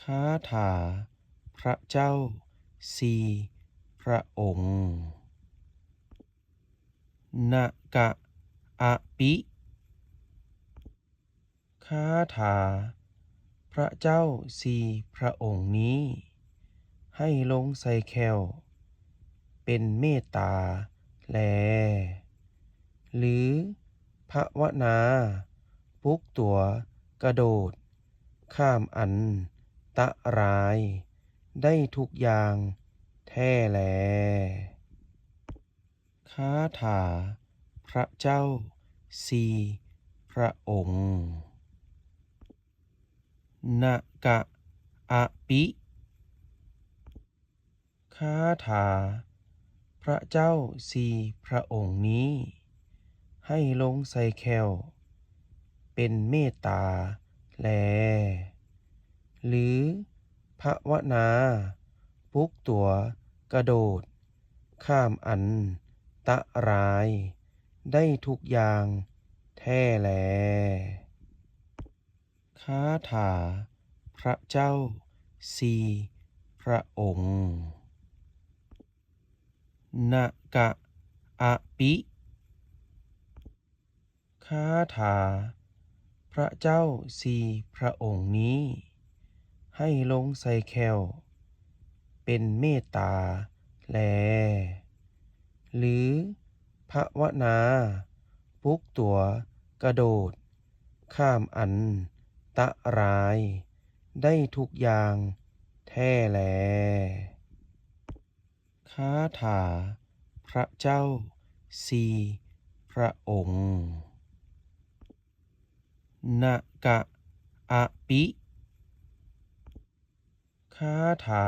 ຄາຖາພະເຈົ້າສີ່ພະອົງ. ນະກະອະປິ. ຄາຖາພະເຈົ້າສີ່ພະອົງນີ້ ໃຫ້ລົງໃສ່ແຂ້ວ ເປັນເມດຕາແລ ຫຼື ພາວະນາປຸກຕົວກະໂດດຂ້າມອັນຕະລາຍໄດ້ທຸກຢ່າງແທ້ແລ. ຄາຖາພະເຈົ້າສີ່ພະອົງ. ນະກະອະປິ. ຄາຖາພະເຈົ້າສີ່ພະອົງນີ້ ໃຫ້ລົງໃສ່ແຂ້ວ ເປັນເມດຕາແລ ຫຼື ພາວະນາປຸກຕົວກະໂດດຂ້າມອັນຕະລາຍໄດ້ທຸກຢ່າງແທ້ແລ. ຄາຖາພະເຈົ້າສີ່ພະອົງ. ນະກະອະປິ. ຄາຖາພະເຈົ້າສີ່ພະອົງນີ້ ໃຫ້ລົງໃສ່ແຂ້ວ ເປັນເມດຕາແລ ຫຼື ພາວະນາປຸກຕົວກະໂດດຂ້າມອັນຕະລາຍໄດ້ທຸກຢ່າງແທ້ແລ. ຄາຖາພະເຈົ້າສີ່ພະອົງ. ນະກະອະປິ. ຄາຖາ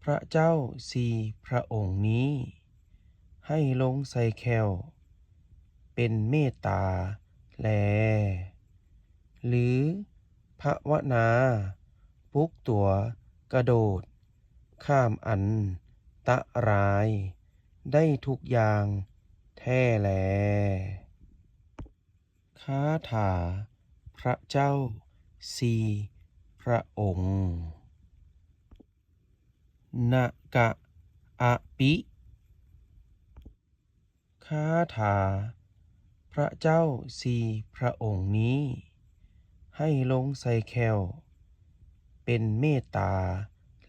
ພະເຈົ້າສີ່ພະອົງນີ້ ໃຫ້ລົງໃສ່ແຂ້ວ ເປັນເມດຕາແລ ຫຼື ພາວະນາປຸກຕົວກະໂດດຂ້າມອັນຕະລາຍໄດ້ທຸກຢ່າງແທ້ແລ. ຄາຖາພະເຈົ້າສີ່ພະອົງ. ນະກະອະປິ. ຄາຖາພະເຈົ້າສີ່ພະອົງນີ້ ໃຫ້ລົງໃສ່ແຂ້ວ ເປັນເມດຕາ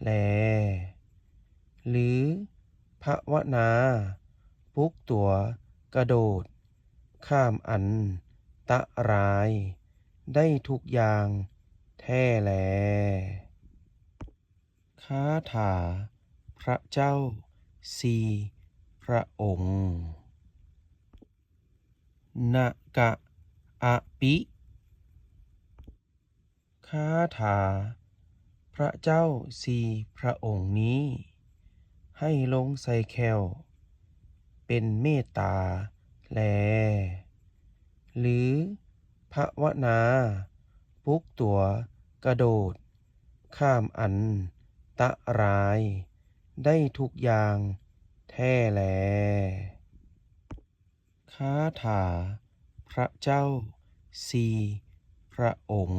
ແລ ຫຼື ພາວະນາປຸກຕົວກະໂດດຂ້າມອັນຕະລາຍໄດ້ທຸກຢ່າງແທ້ແລ. ຄາຖາພະເຈົ້າສີ່ພະອົງ. ນະກະອະປິ. ຄາຖາພະເຈົ້າສີ່ພະອົງນີ້ ໃຫ້ລົງໃສ່ແຂ້ວ ເປັນເມດຕາແລ ຫຼື ພາວະນາປຸກຕົວກະໂດດຂ້າມອັນຕະລາຍໄດ້ທຸກຢ່າງແທ້ແລ. ຄາຖາພະເຈົ້າສີ່ພະອົງ.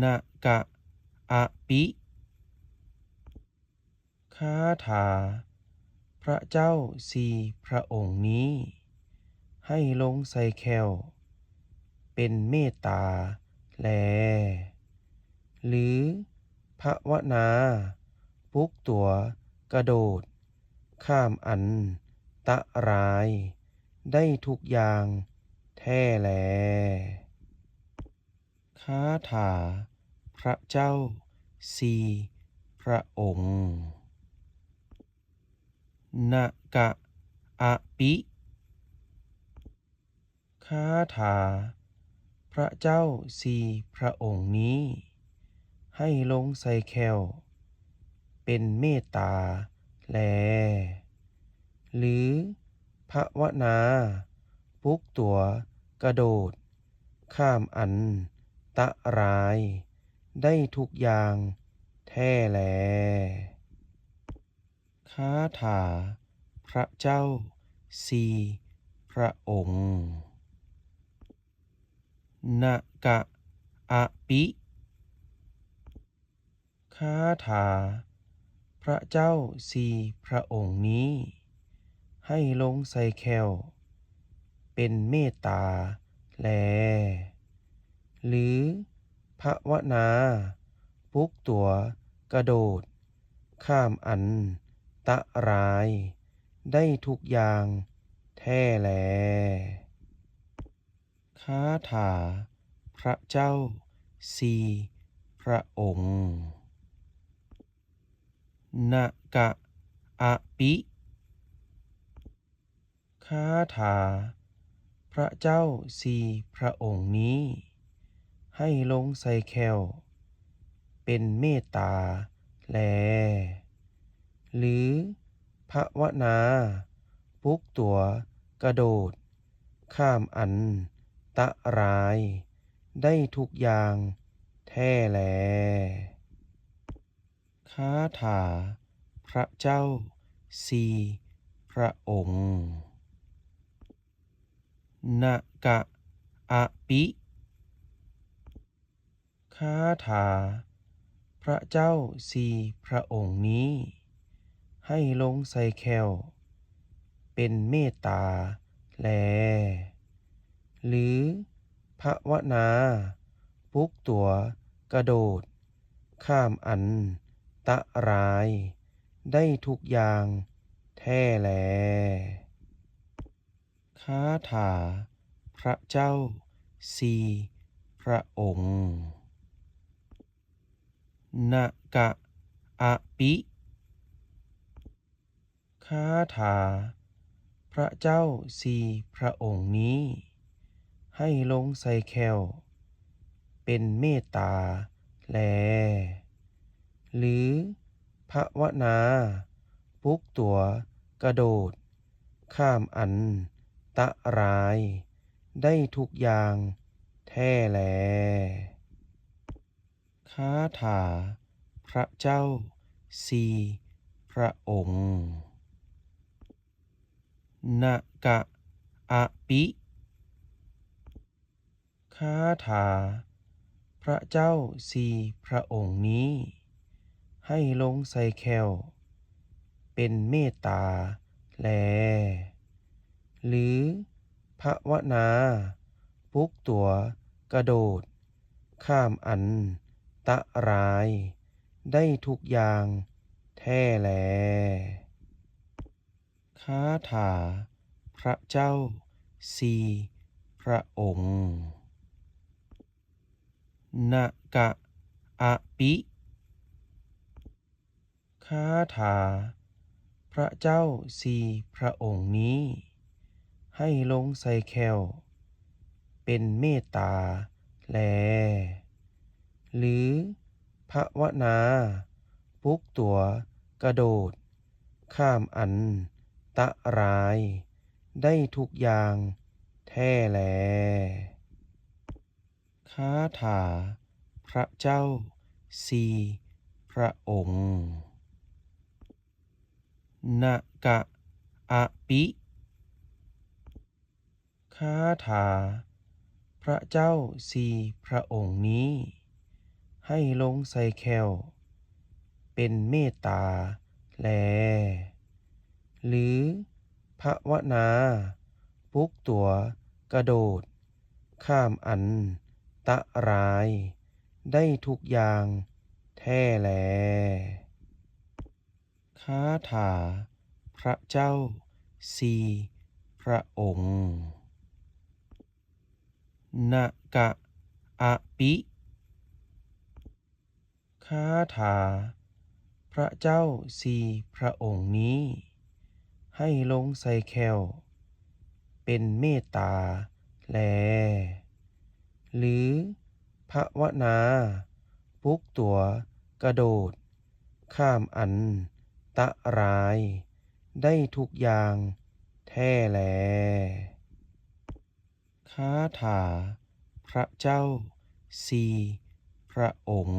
ນະກະອະປິ. ຄາຖາພະເຈົ້າສີ່ພະອົງນີ້ ໃຫ້ລົງໃສ່ແຂ້ວ ເປັນເມດຕາແລ ຫຼື ພາວະນາປຸກຕົວກະໂດດຂ້າມອັນຕະລາຍໄດ້ທຸກຢ່າງແທ້ແລ. ຄາຖາພະເຈົ້າສີ່ພະອົງ. ນະກະອະປິ. ຄາຖາພະເຈົ້າສີ່ພະອົງນີ້ ໃຫ້ລົງໃສ່ແຂ້ວ ເປັນເມດຕາແລ ຫຼື ພາວະນາປຸກຕົວກະໂດດຂ້າມອັນຕະລາຍໄດ້ທຸກຢ່າງແທ້ແລ. ຄາຖາພະເຈົ້າສີ່ພະອົງ. ນະກະອະປິ. າຖາພະເຈົ້າສີ່ພະອົງນີ້ ໃຫ້ລົງໃສ່ແຂ້ວເປັນເມດຕາແລ ຫຼືພາວະນາປຸກຕົວກະໂດດຂ້າມອັນຕະລາຍໄດ້ທຸກຢ່າງແທ້ແລ. ຄາຖາພະເຈົ້າສີ່ພະອົງ. ນະກະອະປິ. ຄາຖາພະເຈົ້າສີ່ພະອົງນີ້ ໃຫ້ລົງໃສ່ແຂ້ວເປັນເມດຕາແລ ຫຼືພາວະນາປຸກຕົວກະໂດດ ຂ້າມອັນຕະລາຍໄດ້ທຸກຢ່າງແທ້ແລ. ຄາຖາພະເຈົ້າສີ່ພະອົງ. ນະກະອະປິ. ຄາຖາພະເຈົ້າສີ່ພະອົງນີ້ ໃຫ້ລົງໃສ່ແຂ້ວເປັນເມດຕາແລ ຫຼືພາວະນາປຸກຕົວກະໂດດ ຂ້າມອັນຕະລາຍໄດ້ທຸກຢ່າງແທ້ແລ. ຄາຖາພະເຈົ້າສີ່ພະອົງ. ນະກະອະປິ. ຄາຖາພະເຈົ້າສີ່ພະອົງນີ້ ໃຫ້ລົງໃສ່ແຂ້ວເປັນເມດຕາແລ ຫຼືພາວະນາປຸກຕົວກະໂດດ ຂ້າມອັນຕະລາຍໄດ້ທຸກຢ່າງແທ້ແລ. ຄາຖາພະເຈົ້າສີ່ພະອົງ. ນະກະອະປິ. ຄາຖາພະເຈົ້າສີ່ພະອົງນີ້ ໃຫ້ລົງໃສ່ແຂ້ວເປັນເມດຕາແລ ຫຼືພາວະນາປຸກຕົວກະໂດດ ຂ້າມອັນຕະລາຍໄດ້ທຸກຢ່າງແທ້ແລ. ຄາຖາພະເຈົ້າສີ່ພະອົງ. ນະກະອະປິ. ຄາຖາພະເຈົ້າສີ່ພະອົງນີ້ ໃຫ້ລົງໃສ່ແຂ້ວເປັນເມດຕາແລ ຫຼືພາວະນາປຸກຕົວກະໂດດ ຂ້າມອັນຕະລາຍໄດ້ທຸກຢ່າງແທ້ແລ. ຄາຖາພະເຈົ້າສີ່ພະອົງ. ນະກະອະປິ. ຄາຖາພະເຈົ້າສີ່ພະອົງນີ້ ໃຫ້ລົງໃສ່ແຂ້ວເປັນເມດຕາແລ ຫຼືພາວະນາປຸກຕົວກະໂດດ ຂ້າມອັນຕະລາຍໄດ້ທຸກຢ່າງແທ້ແລ. ຄາຖາພະເຈົ້າສີ່ພະອົງ. ນະກະອະປິ. ຄາຖາພະເຈົ້າສີ່ພະອົງນີ້ ໃຫ້ລົງໃສ່ແຂ້ວເປັນເມດຕາແລ ຫຼືພາວະນາປຸກຕົວກະໂດດ ຂ້າມອັນຕະລາຍໄດ້ທຸກຢ່າງແທ້ແລ. ຄາຖາພະເຈົ້າສີ່ພະອົງ.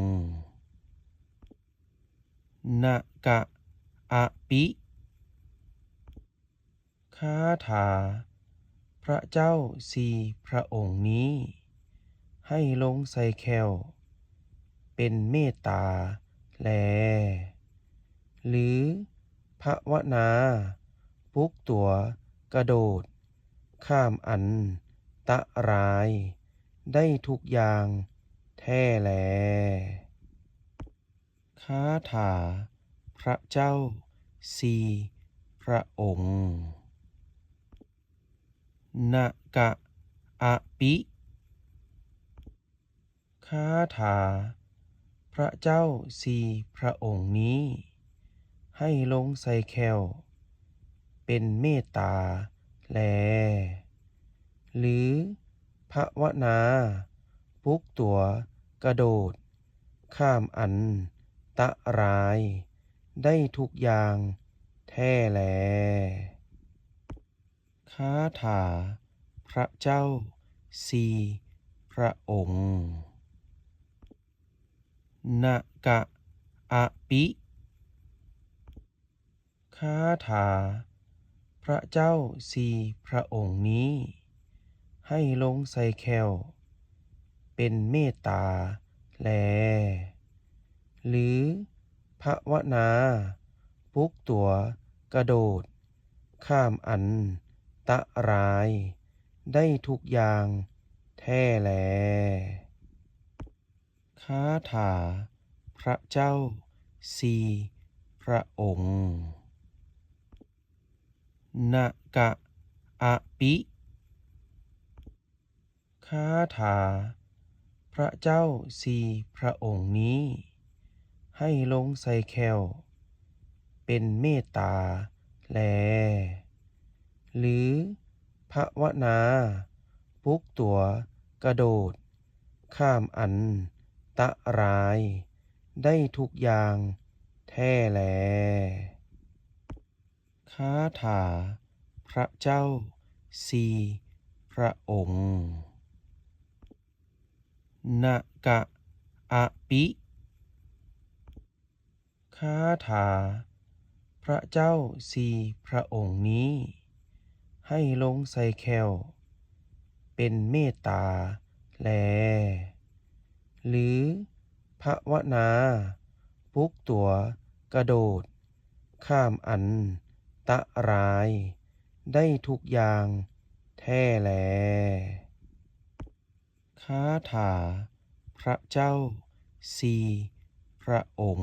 ນະກະອະປິ. ຄາຖາພະເຈົ້າສີ່ພະອົງນີ້ ໃຫ້ລົງໃສ່ແຂ້ວເປັນເມດຕາ ແລ ຫຼືພາວະນາປຸກຕົວກະໂດດຂ້າມອັນຕະລາຍໄດ້ທຸກຢ່າງແທ້ແລ. ຄາຖາພະເຈົ້າສີ່ພະອົງ. ນະກະອະປິ. ຄາຖາພະເຈົ້າສີ່ພະອົງນີ້ ໃຫ້ລົງໃສ່ແຂ້ວເປັນເມດຕາແລ ຫຼືພາວະນາປຸກຕົວກະໂດດຂ້າມອັນຕະລາຍໄດ້ທຸກຢ່າງແທ້ແລ. ຄາຖາພະເຈົ້າສີ່ພະອົງ. ນະກະອະປິ. ຄາຖາພະເຈົ້າສີ່ພະອົງນີ້ ໃຫ້ລົງໃສ່ແຂ້ວເປັນເມດຕາແລ ຫຼືພາວະນາປຸກຕົວກະໂດດຂ້າມອັນຕະລາຍໄດ້ທຸກຢ່າງແທ້ແລ. ຄາຖາພະເຈົ້າສີ່ພະອົງ. ນະກະອະປິ. ຄາຖາພະເຈົ້າສີ່ພະອົງນີ້ ໃຫ້ລົງໃສ່ແຂ້ວເປັນເມດຕາແລ ຫຼືພາວະນາປຸກຕົວກະໂດດຂ້າມອັນຕະລາຍໄດ້ທຸກຢ່າງແທ້ແລ. ຄາຖາພະເຈົ້າສີ່ພະອົງ. ນະກະອະປິ. ຄາຖາພະເຈົ້າສີ່ພະອົງນີ້ ໃຫ້ລົງໃສ່ແຂ້ວເປັນເມດຕາແລ ຫຼືພາວະນາປຸກຕົວກະໂດດຂ້າມອັນຕະລາຍໄດ້ທຸກຢ່າງແທ້ແລ. ຄາຖາພະເຈົ້າສີ່ພະອົງ.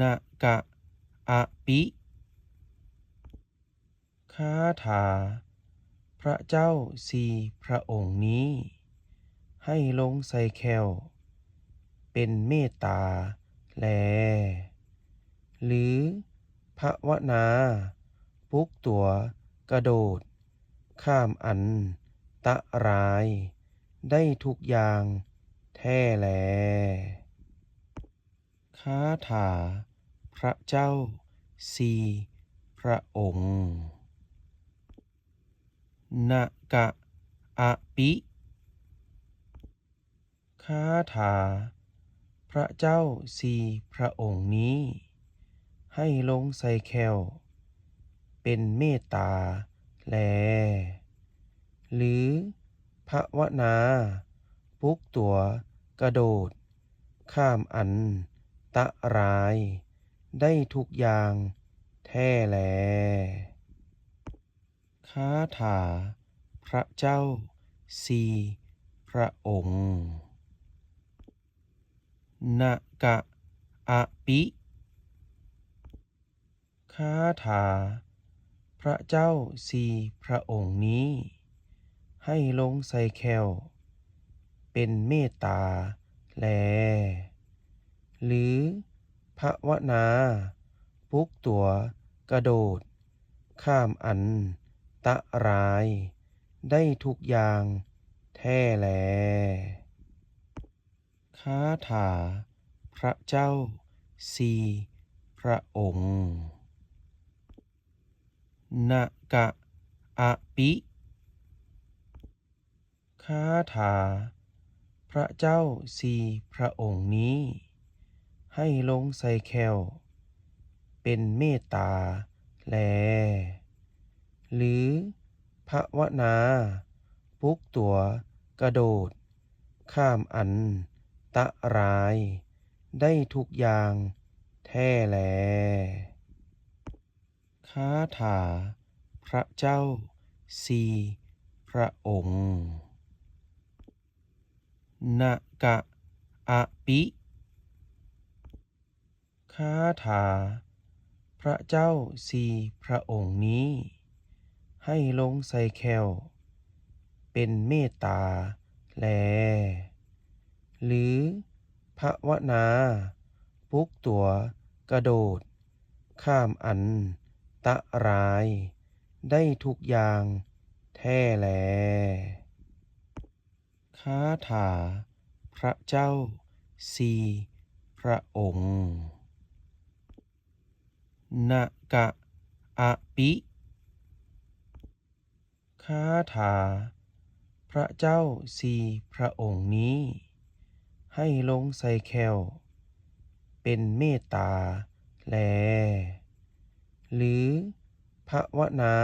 ນະກະອະປິ. ຄາຖາພະເຈົ້າສີ່ພະອົງນີ້ ໃຫ້ລົງໃສ່ແຂ້ວເປັນເມດຕາແລ ຫຼືພາວະນາປຸກຕົວກະໂດດຂ້າມອັນຕະລາຍໄດ້ທຸກຢ່າງແທ້ແລ. ຄາຖາພະເຈົ້າສີ່ພະອົງ. ນະກະອະປິ. ຄາຖາພະເຈົ້າສີ່ພະອົງນີ້ ໃຫ້ລົງໃສ່ແຂ້ວເປັນເມດຕາແລ ຫຼືພາວະນາປຸກຕົວກະໂດດຂ້າມອັນຕະລາຍໄດ້ທຸກຢ່າງແທ້ແລ. ຄາຖາພະເຈົ້າສີ່ພະອົງ. ນະກະອະປິ. ຄາຖາພະເຈົ້າສີ່ພະອົງນີ້ ໃຫ້ລົງໃສ່ແຂ້ວເປັນເມດຕາແລ ຫຼືພາວະນາປຸກຕົວກະໂດດຂ້າມອັນຕະລາຍໄດ້ທຸກຢ່າງແທ້ແລ. ຄາຖາພະເຈົ້າສີ່ພະອົງ. ນະກະອະປິ. ຄາຖາພະເຈົ້າສີ່ພະອົງນີ້ ໃຫ້ລົງໃສ່ແຂ້ວເປັນເມດຕາແລ ຫຼືພາວະນາປຸກຕົວກະໂດດຂ້າມອັນ ຕະລາຍໄດ້ທຸກຢ່າງແທ້ແລ. ຄາຖາພະເຈົ້າສີ່ພະອົງ. ນະກະອະປິ. ຄາຖາພະເຈົ້າສີ່ພະອົງນີ້ ໃຫ້ລົງໃສ່ແຂ້ວເປັນເມດຕາແລ ຫຼື ພາວະນາປຸກຕົວກະໂດດຂ້າມອັນຕະລາຍໄດ້ທຸກຢ່າງແທ້ແລ. ຄາຖາພະເຈົ້າສີ່ພະອົງ. ນະກະອະປິ. ຄາຖາພະເຈົ້າສີ່ພະອົງນີ້ ໃຫ້ລົງໃສ່ແຂ້ວເປັນເມດຕາແລ ຫຼື ພາວະນາ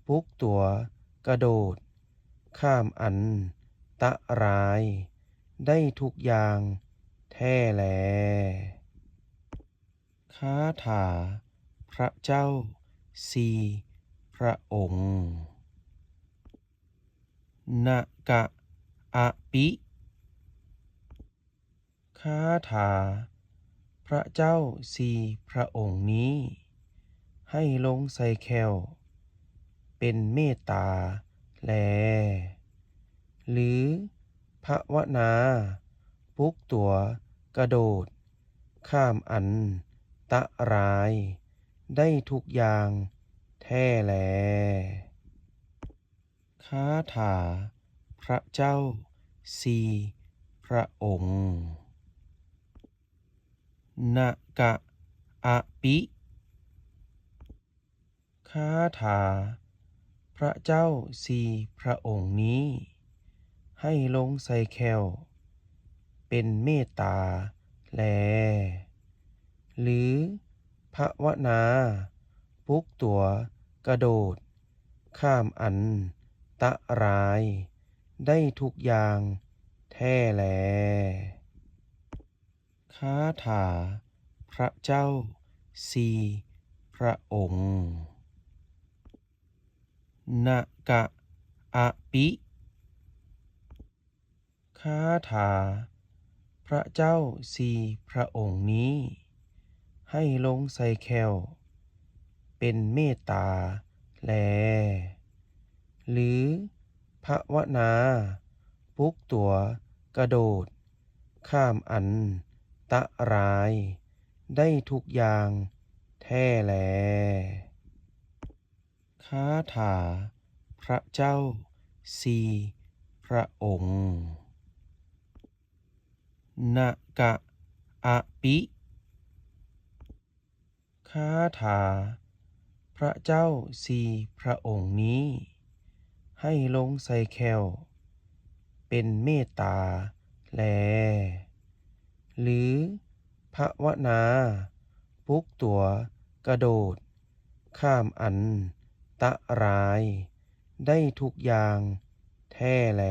ປຸກຕົວກະໂດດຂ້າມອັນຕະລາຍໄດ້ທຸກຢ່າງແທ້ແລ. ຄາຖາພະເຈົ້າສີ່ພະອົງ. ນະກະອະປິ. ຄາຖາພະເຈົ້າສີ່ພະອົງນີ້ ໃຫ້ລົງໃສ່ແຂ້ວເປັນເມດຕາແລ ຫຼື ພາວະນາປຸກຕົວກະໂດດຂ້າມອັນຕະລາຍໄດ້ທຸກຢ່າງແທ້ແລ. ຄາຖາພະເຈົ້າສີ່ພະອົງ. ນະກະອະປິ. ຄາຖາພະເຈົ້າສີ່ພະອົງນີ້ ໃຫ້ລົງໃສ່ແຂ້ວເປັນເມດຕາແລ ຫຼື ພາວະນາປຸກຕົວກະໂດດຂ້າມອັນຕະລາຍໄດ້ທຸກຢ່າງແທ້ແລ. ຄາຖາພະເຈົ້າສີ່ພະອົງ. ນະກະອະປິ. ຄາຖາພະເຈົ້າສີ່ພະອົງນີ້ ໃຫ້ລົງໃສ່ແຂ້ວເປັນເມດຕາແລ ຫຼື ພາວະນາປຸກຕົວກະໂດດຂ້າມອັນຕະລາຍໄດ້ທຸກຢ່າງແທ້ແລ. ຄາຖາພະເຈົ້າສີ່ພະອົງ. ນະກະອະປິ. ຄາຖາພະເຈົ້າສີ່ພະອົງນີ້ ໃຫ້ລົງໃສ່ແຂ້ວເປັນເມດຕາແລ ຫຼື ພາວະນາປຸກຕົວກະໂດດຂ້າມອັນຕະລາຍໄດ້ທຸກຢ່າງແທ້ແລ.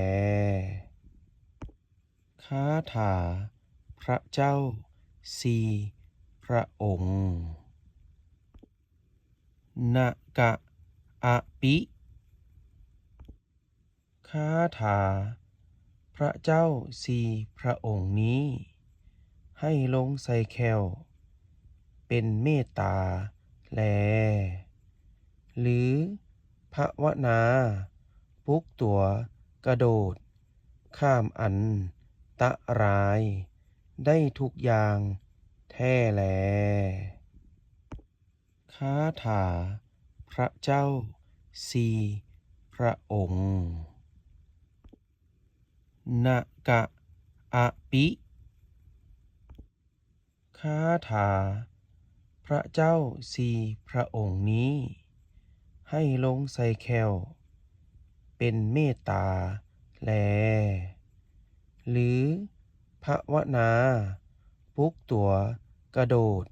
ຄາຖາພະເຈົ້າສີ່ພະອົງ. ນະກະອະປິ. ຄາຖາພະເຈົ້າສີ່ພະອົງນີ້ ໃຫ້ລົງໃສ່ແຂ້ວເປັນເມດຕາແລ ຫຼື ພາວະນາປຸກຕົວກະໂດດຂ້າມອັນຕະລາຍໄດ້ທຸກຢ່າງແທ້ແລ. ຄາຖາພະເຈົ້າສີ່ພະອົງ. ນະກະອະປິ. ຄາຖາພະເຈົ້າສີ່ພະອົງນີ້ ໃຫ້ລົງໃສ່ແຂ້ວເປັນເມດຕາແລ ຫຼື ພາວະນາປຸກຕົວກະໂດດ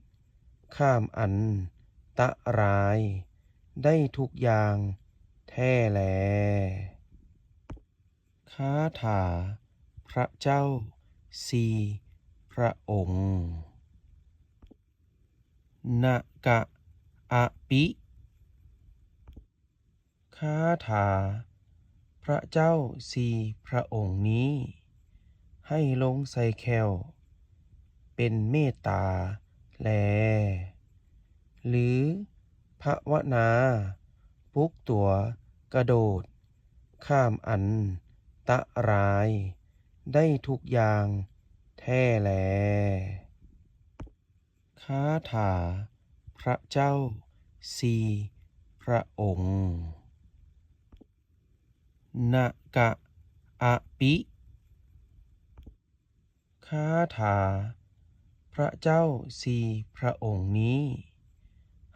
ຂ້າມອັນຕະລາຍໄດ້ທຸກຢ່າງແທ້ແລ. ຄາຖາພະເຈົ້າ ສີ່ພະອົງ. ນະກະອະປິ. ຄາຖາພະເຈົ້າສີ່ພະອົງນີ້ ໃຫ້ລົງໃສ່ແຂ້ວ ເປັນເມດຕາແລ ຫຼື ພາວະນາປຸກຕົວກະໂດດຂ້າມອັນຕະລາຍໄດ້ທຸກຢ່າງແທ້ແລ. ຄາຖາພະເຈົ້າສີ່ພະອົງ. ນະກະອະປິ. ຄາຖາພະເຈົ້າສີ່ພະອົງນີ້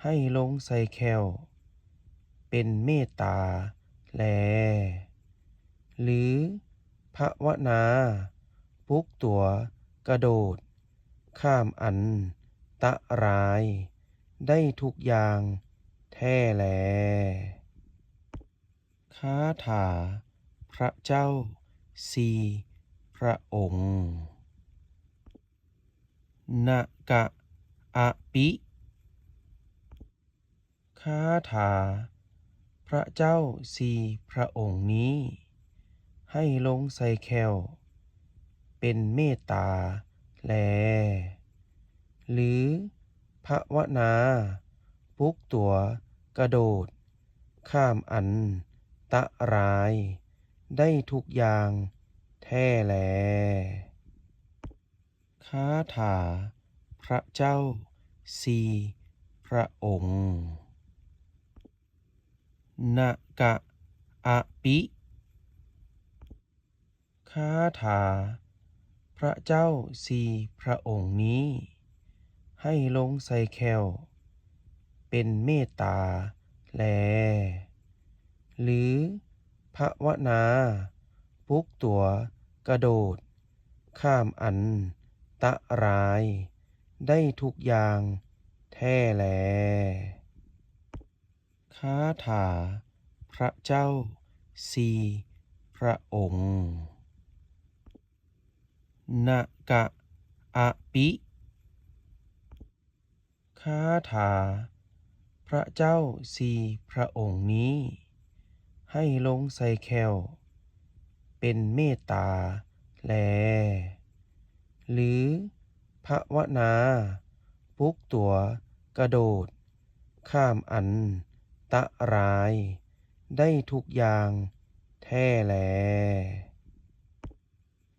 ໃຫ້ລົງໃສ່ແຂ້ວ ເປັນເມດຕາແລ ຫຼື ພາວະນາປຸກຕົວກະໂດດຂ້າມອັນຕະລາຍໄດ້ທຸກຢ່າງແທ້ແລ. ຄາຖາພະເຈົ້າສີ່ພະອົງ. ນະກະອະປິ. ຄາຖາພະເຈົ້າສີ່ພະອົງນີ້ ໃຫ້ລົງໃສ່ແຂ້ວ ເປັນເມດຕາແລ ຫຼື ພາວະນາປຸກຕົວກະໂດດຂ້າມອັນຕະລາຍໄດ້ທຸກຢ່າງແທ້ແລ. ຄາຖາພະເຈົ້າສີ່ພະອົງ. ນະກະອະປິ. ຄາຖາພະເຈົ້າສີ່ພະອົງນີ້ ໃຫ້ລົງໃສ່ແຂ້ວ ເປັນເມດຕາແລ ຫຼື ພາວະນາປຸກຕົວກະໂດດຂ້າມອັນຕະລາຍໄດ້ທຸກຢ່າງແທ້ແລ. ຄາຖາພະເຈົ້າສີ່ພະອົງ. ນະກະອະປິ. ຄາຖາພະເຈົ້າສີ່ພະອົງນີ້ ໃຫ້ລົງໃສ່ແຂ້ວ ເປັນເມດຕາແລ ຫຼື ພາວະນາປຸກຕົວກະໂດດຂ້າມອັນຕະລາຍໄດ້ທຸກຢ່າງແທ້ແລ.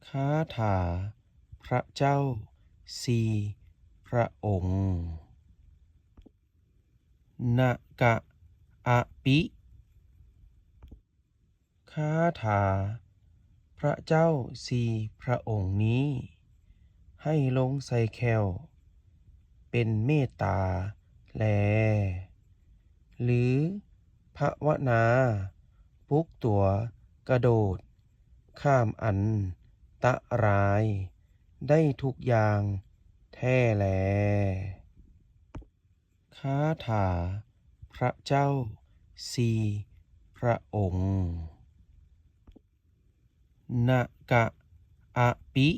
ຄາຖາພະເຈົ້າສີ່ພະອົງ. ນະກະອະປິ. ຄາຖາພະເຈົ້າສີ່ພະອົງນີ້ ໃຫ້ລົງໃສ່ແຂ້ວ ເປັນເມດຕາແລ ຫຼື ພາວະນາປຸກຕົວກະໂດດຂ້າມອັນຕະລາຍໄດ້ທຸກຢ່າງແທ້ແລ. ຄາຖາພະເຈົ້າສີ່ພະອົງ. ນະກະອະປິ.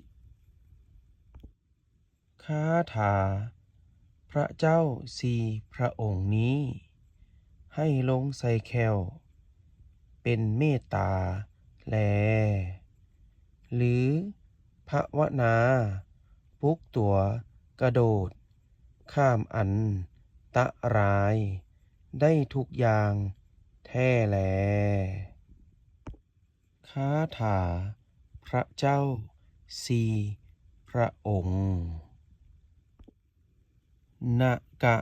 ຄາຖາພະເຈົ້າສີ່ພະອົງນີ້ ໃຫ້ລົງໃສ່ແຂ້ວ ເປັນເມດຕາແລ ຫຼື ພາວະນາປຸກຕົວກະໂດດຂ້າມອັນຕະລາຍໄດ້ທຸກຢ່າງແທ້ແລ. ຄາຖາພະເຈົ້າສີ່ພະອົງ. ນະກະ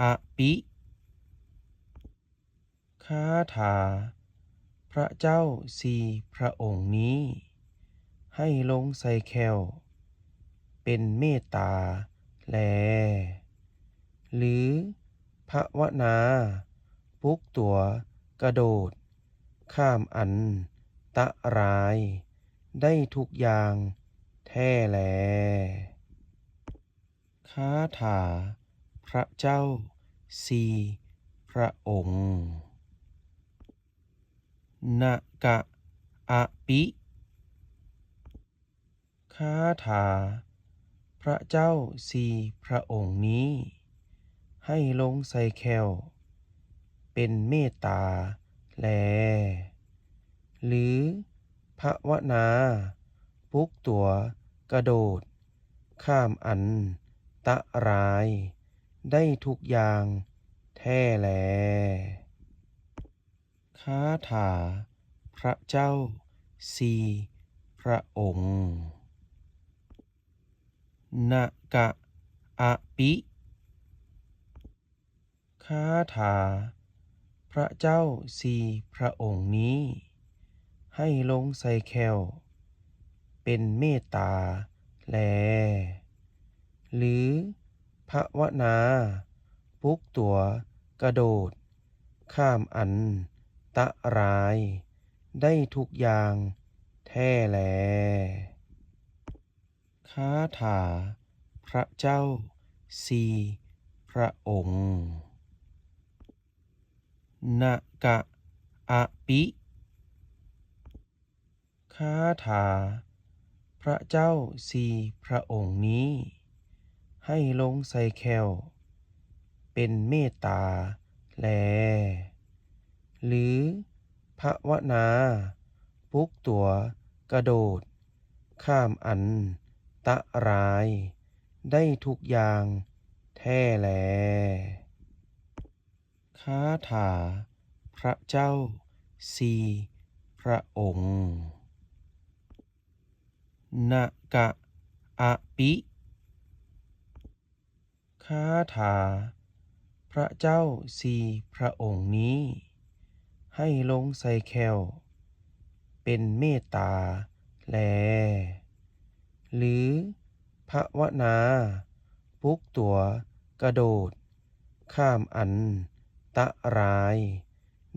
ອະປິ. ຄາຖາພະເຈົ້າສີ່ພະອົງນີ້ ໃຫ້ລົງໃສ່ແຂ້ວ ເປັນເມດຕາແລ ຫຼື ພາວະນາປຸກຕົວກະໂດດຂ້າມອັນຕະລາຍໄດ້ທຸກຢ່າງແທ້ແລ. ຄາຖາພະເຈົ້າສີ່ພະອົງ. ນະກະອະປິ. ຄາຖາພະເຈົ້າສີ່ພະອົງນີ້ ໃຫ້ລົງໃສ່ແຂ້ວເປັນເມດຕາແລ ຫຼື ພາວະນາປຸກຕົວກະໂດດຂ້າມອັນຕະລາຍໄດ້ທຸກຢ່າງແທ້ແລ. ຄາຖາພະເຈົ້າສີ່ພະອົງ. ນະກະອະປິ. ຄາຖາພະເຈົ້າສີ່ພະອົງນີ້ ໃຫ້ລົງໃສ່ແຂ້ວເປັນເມດຕາແລ ຫຼື ພາວະນາປຸກຕົວກະໂດດຂ້າມອັນຕະລາຍໄດ້ທຸກຢ່າງແທ້ແລ. ຄາຖາພະເຈົ້າສີ່ພະອົງ. ນະກະອະປິ. ຄາຖາພະເຈົ້າສີ່ພະອົງນີ້ ໃຫ້ລົງໃສ່ແຂ້ວເປັນເມດຕາແລ ຫຼື ພາວະນາປຸກຕົວກະໂດດຂ້າມອັນຕະລາຍໄດ້ທຸກຢ່າງແທ້ແລ. ຄາຖາພະເຈົ້າສີ່ພະອົງ. ນະກະອະປິ. ຄາຖາພະເຈົ້າສີ່ພະອົງນີ້ ໃຫ້ລົງໃສ່ແຂ້ວເປັນເມດຕາແລ ຫຼື ພາວະນາປຸກຕົວກະໂດດຂ້າມອັນຕະລາຍ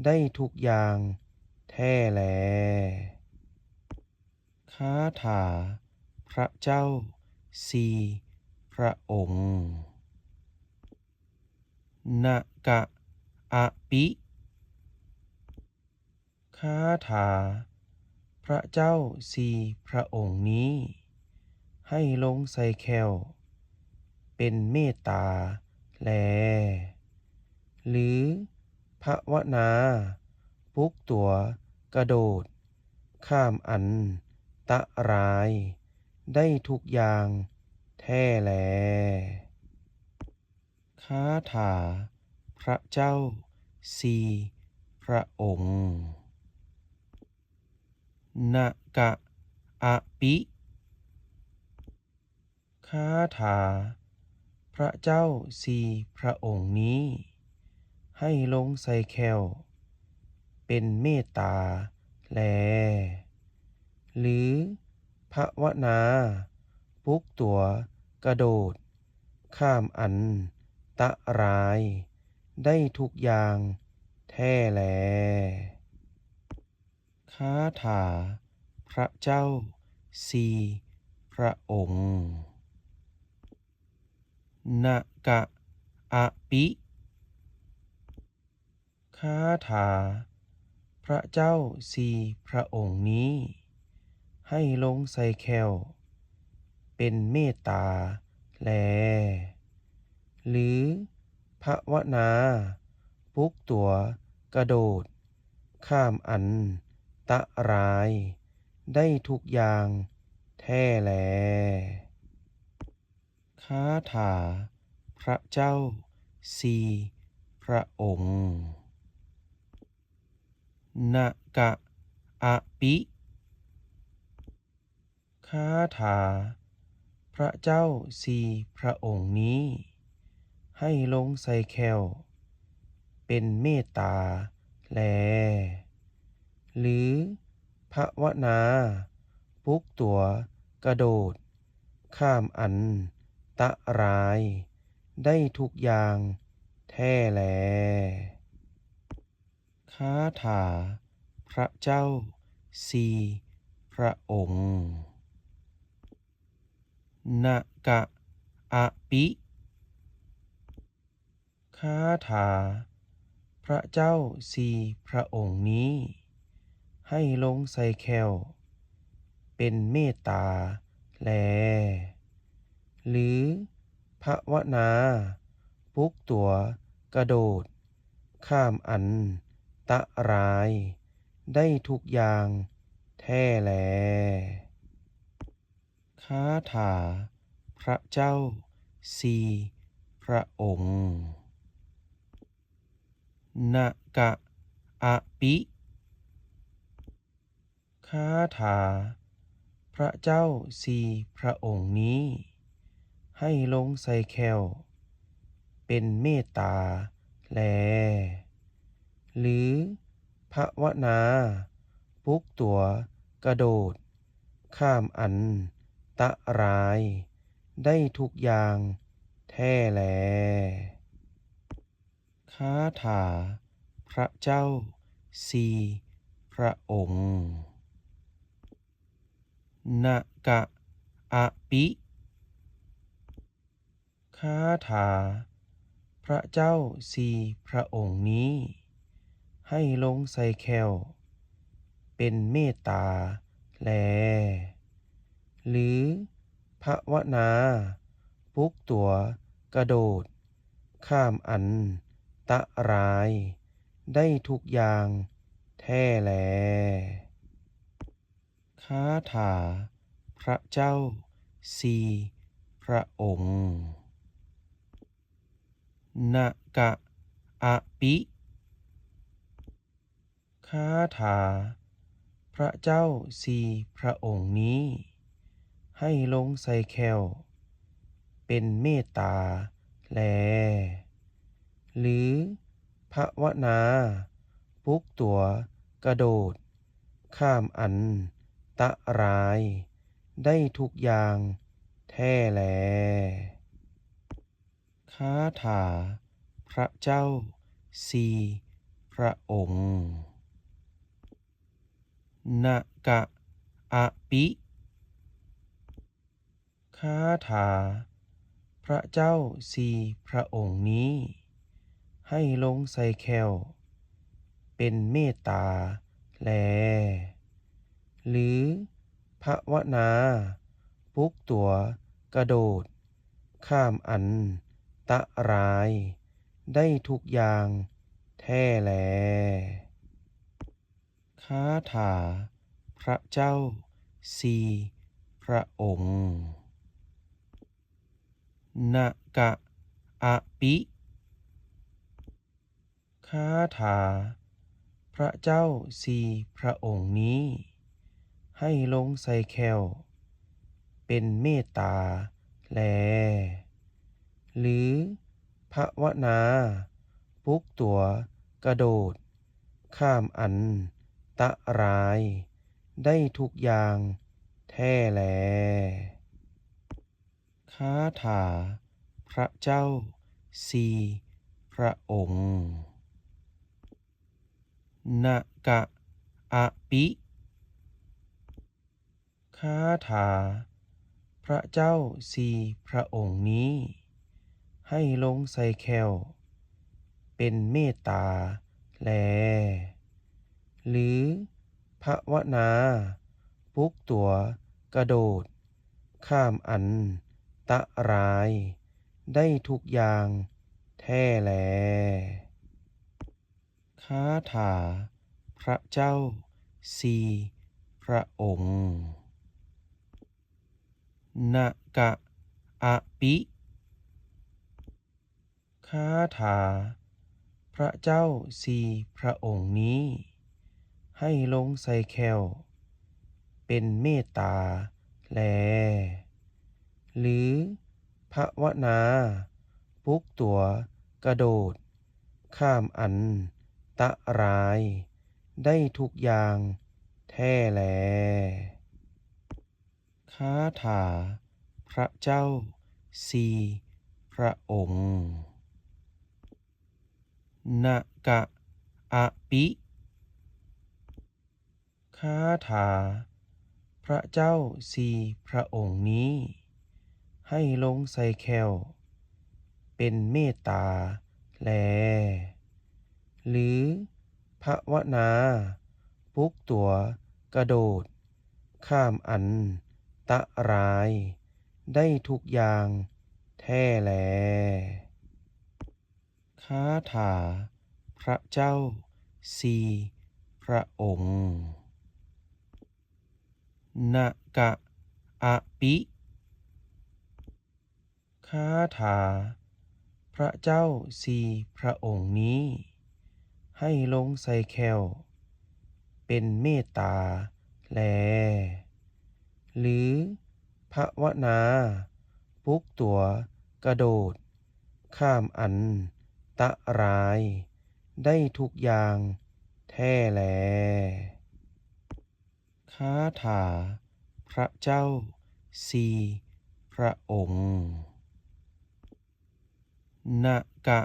ໄດ້ທຸກຢ່າງແທ້ແລ. ຄາຖາພະເຈົ້າສີ່ພະອົງ. ນະກະອະປິ. ຄາຖາພະເຈົ້າສີ່ພະອົງນີ້ ໃຫ້ລົງໃສ່ແຂ້ວເປັນເມດຕາແລ ຫຼື ພາວະນາປຸກຕົວກະໂດດຂ້າມອັນຕະລາຍໄດ້ທຸກຢ່າງແທ້ແລ. ຄາຖາພະເຈົ້າສີ່ພະອົງ. ນະກະອະປິ. ຄາຖາພະເຈົ້າສີ່ພະອົງນີ້ ໃຫ້ລົງໃສ່ແຂ້ວເປັນເມດຕາແລ ຫຼື ພາວະນາປຸກຕົວກະໂດດຂ້າມອັນຕະລາຍໄດ້ທຸກຢ່າງແທ້ແລ. ຄາຖາພະເຈົ້າສີ່ພະອົງ. ນະກະອະປິ. ຄາຖາພະເຈົ້າສີ່ພະອົງນີ້ ໃຫ້ລົງໃສ່ແຂ້ວເປັນເມດຕາແລ ຫຼື ພາວະນາປຸກຕົວກະໂດດຂ້າມອັນຕະລາຍໄດ້ທຸກຢ່າງແທ້ແລ. ຄາຖາພະເຈົ້າສີ່ພະອົງ. ນະກະອະປິ. ຄາຖາພະເຈົ້າສີ່ພະອົງນີ້ ໃຫ້ລົງໃສ່ແຂ້ວເປັນເມດຕາແລ ຫຼື ພາວະນາປຸກຕົວກະໂດດຂ້າມອັນຕະລາຍໄດ້ທຸກຢ່າງແທ້ແລ. ຄາຖາພະເຈົ້າສີ່ພະອົງ. ນະກະອະປິ. ຄາຖາພະເຈົ້າສີ່ພະອົງນີ້ ໃຫ້ລົງໃສ່ແຂ້ວເປັນເມດຕາ ແລ ຫຼືພາວະນາປຸກຕົວກະໂດດຂ້າມອັນຕະລາຍໄດ້ທຸກຢ່າງແທ້ແລ. ຄາຖາພະເຈົ້າສີ່ພະອົງ. ນະກະອະປິ. ຄາຖາພະເຈົ້າສີ່ພະອົງນີ້ ໃຫ້ລົງໃສ່ແຂ້ວເປັນເມດຕາແລ ຫຼືພາວະນາປຸກຕົວກະໂດດຂ້າມອັນຕະລາຍໄດ້ທຸກຢ່າງແທ້ແລ. ຄາຖາພະເຈົ້າສີ່ພະອົງ. ນະກະອະປິ. ຄາຖາພະເຈົ້າສີ່ພະອົງນີ້ ໃຫ້ລົງໃສ່ແຂ້ວເປັນເມດຕາແລ ຫຼືພາວະນາປຸກຕົວກະໂດດຂ້າມອັນຕະລາຍໄດ້ທຸກຢ່າງແທ້ແລ. ຄາຖາພະເຈົ້າສີ່ພະອົງ. ນະກະອະປິ. ຄາຖາພະເຈົ້າສີ່ພະອົງນີ້ ໃຫ້ລົງໃສ່ແຂ້ວເປັນເມດຕາແລ ຫຼືພາວະນາປຸກຕົວກະໂດດຂ້າມອັນຕະລາຍໄດ້ທຸກຢ່າງແທ້ແລ. ຄາຖາພະເຈົ້າສີ່ພະອົງ. ນະກະອະປິ. ຄາຖາພະເຈົ້າສີ່ພະອົງນີ້ ໃຫ້ລົງໃສ່ແຂ້ວເປັນເມດຕາແລ ຫຼືພາວະນາປຸກຕົວກະໂດດຂ້າມອັນຕະລາຍໄດ້ທຸກຢ່າງແທ້ແລ. ຄາຖາພະເຈົ້າສີ່ພະອົງ. ນະກະອະປິ. ຄາຖາພະເຈົ້າສີ່ພະອົງນີ້ ໃຫ້ລົງໃສ່ແຂ້ວເປັນເມດຕາແລ ຫຼືພາວະນາປຸກຕົວກະໂດດຂ້າມອັນຕະລາຍໄດ້ທຸກຢ່າງແທ້ແລ. ຄາຖາພະເຈົ້າສີ່ພະອົງ. ນະກະອະປິ. ຄາຖາພະເຈົ້າສີ່ພະອົງນີ້ ໃຫ້ລົງໃສ່ແຂ້ວເປັນເມດຕາແລ ຫຼືພາວະນາປຸກຕົວກະໂດດຂ້າມອັນຕະລາຍໄດ້ທຸກຢ່າງແທ້ແລ. ຄາຖາພະເຈົ້າສີ່ພະອົງ. ນະກະອະປິ. ຄາຖາພະເຈົ້າສີ່ພະອົງນີ້ ໃຫ້ລົງໃສ່ແຂ້ວເປັນເມດຕາແລ ຫຼືພາວະນາປຸກຕົວກະໂດດຂ້າມອັນຕະລາຍໄດ້ທຸກຢ່າງແທ້ແລ. ຄາຖາພະເຈົ້າສີ່ພະອົງ. ນະກະອະປິ. ຄາຖາພະເຈົ້າສີ່ພະອົງນີ້ ໃຫ້ລົງໃສ່ແຂ້ວເປັນເມດຕາແລ ຫຼືພາວະນາປຸກຕົວກະໂດດຂ້າມອັນ ຕະລາຍໄດ້ທຸກຢ່າງແທ້ແລ. ຄາຖາພະເຈົ້າສີ່ພະອົງ. ນະກະອະປິ. ຄາຖາພະເຈົ້າສີ່ພະອົງນີ້ ໃຫ້ລົງໃສ່ແຂ້ວເປັນເມດຕາແລ ຫຼື ພາວະນາປຸກຕົວກະໂດດຂ້າມອັນຕະລາຍໄດ້ທຸກຢ່າງແທ້ແລ. ຄາຖາພະເຈົ້າສີ່ພະອົງ. ນະກະ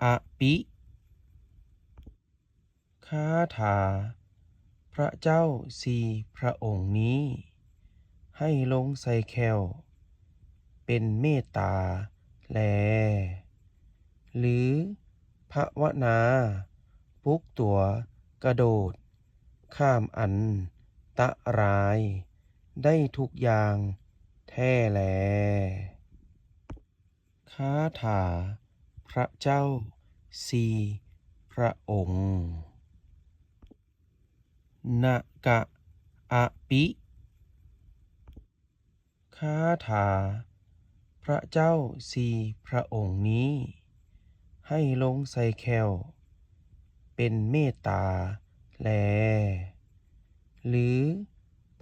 ອະປິ. ຄາຖາພະເຈົ້າສີ່ພະອົງນີ້ ໃຫ້ລົງໃສ່ແຂ້ວເປັນເມດຕາແລ ຫຼື ພາວະນາປຸກຕົວກະໂດດຂ້າມອັນຕະລາຍໄດ້ທຸກຢ່າງແທ້ແລ. ຄາຖາພະເຈົ້າສີ່ພະອົງ. ນະກະອະປິ. ຄາຖາພະເຈົ້າສີ່ພະອົງນີ້ ໃຫ້ລົງໃສ່ແຂ້ວເປັນເມດຕາແລ ຫຼື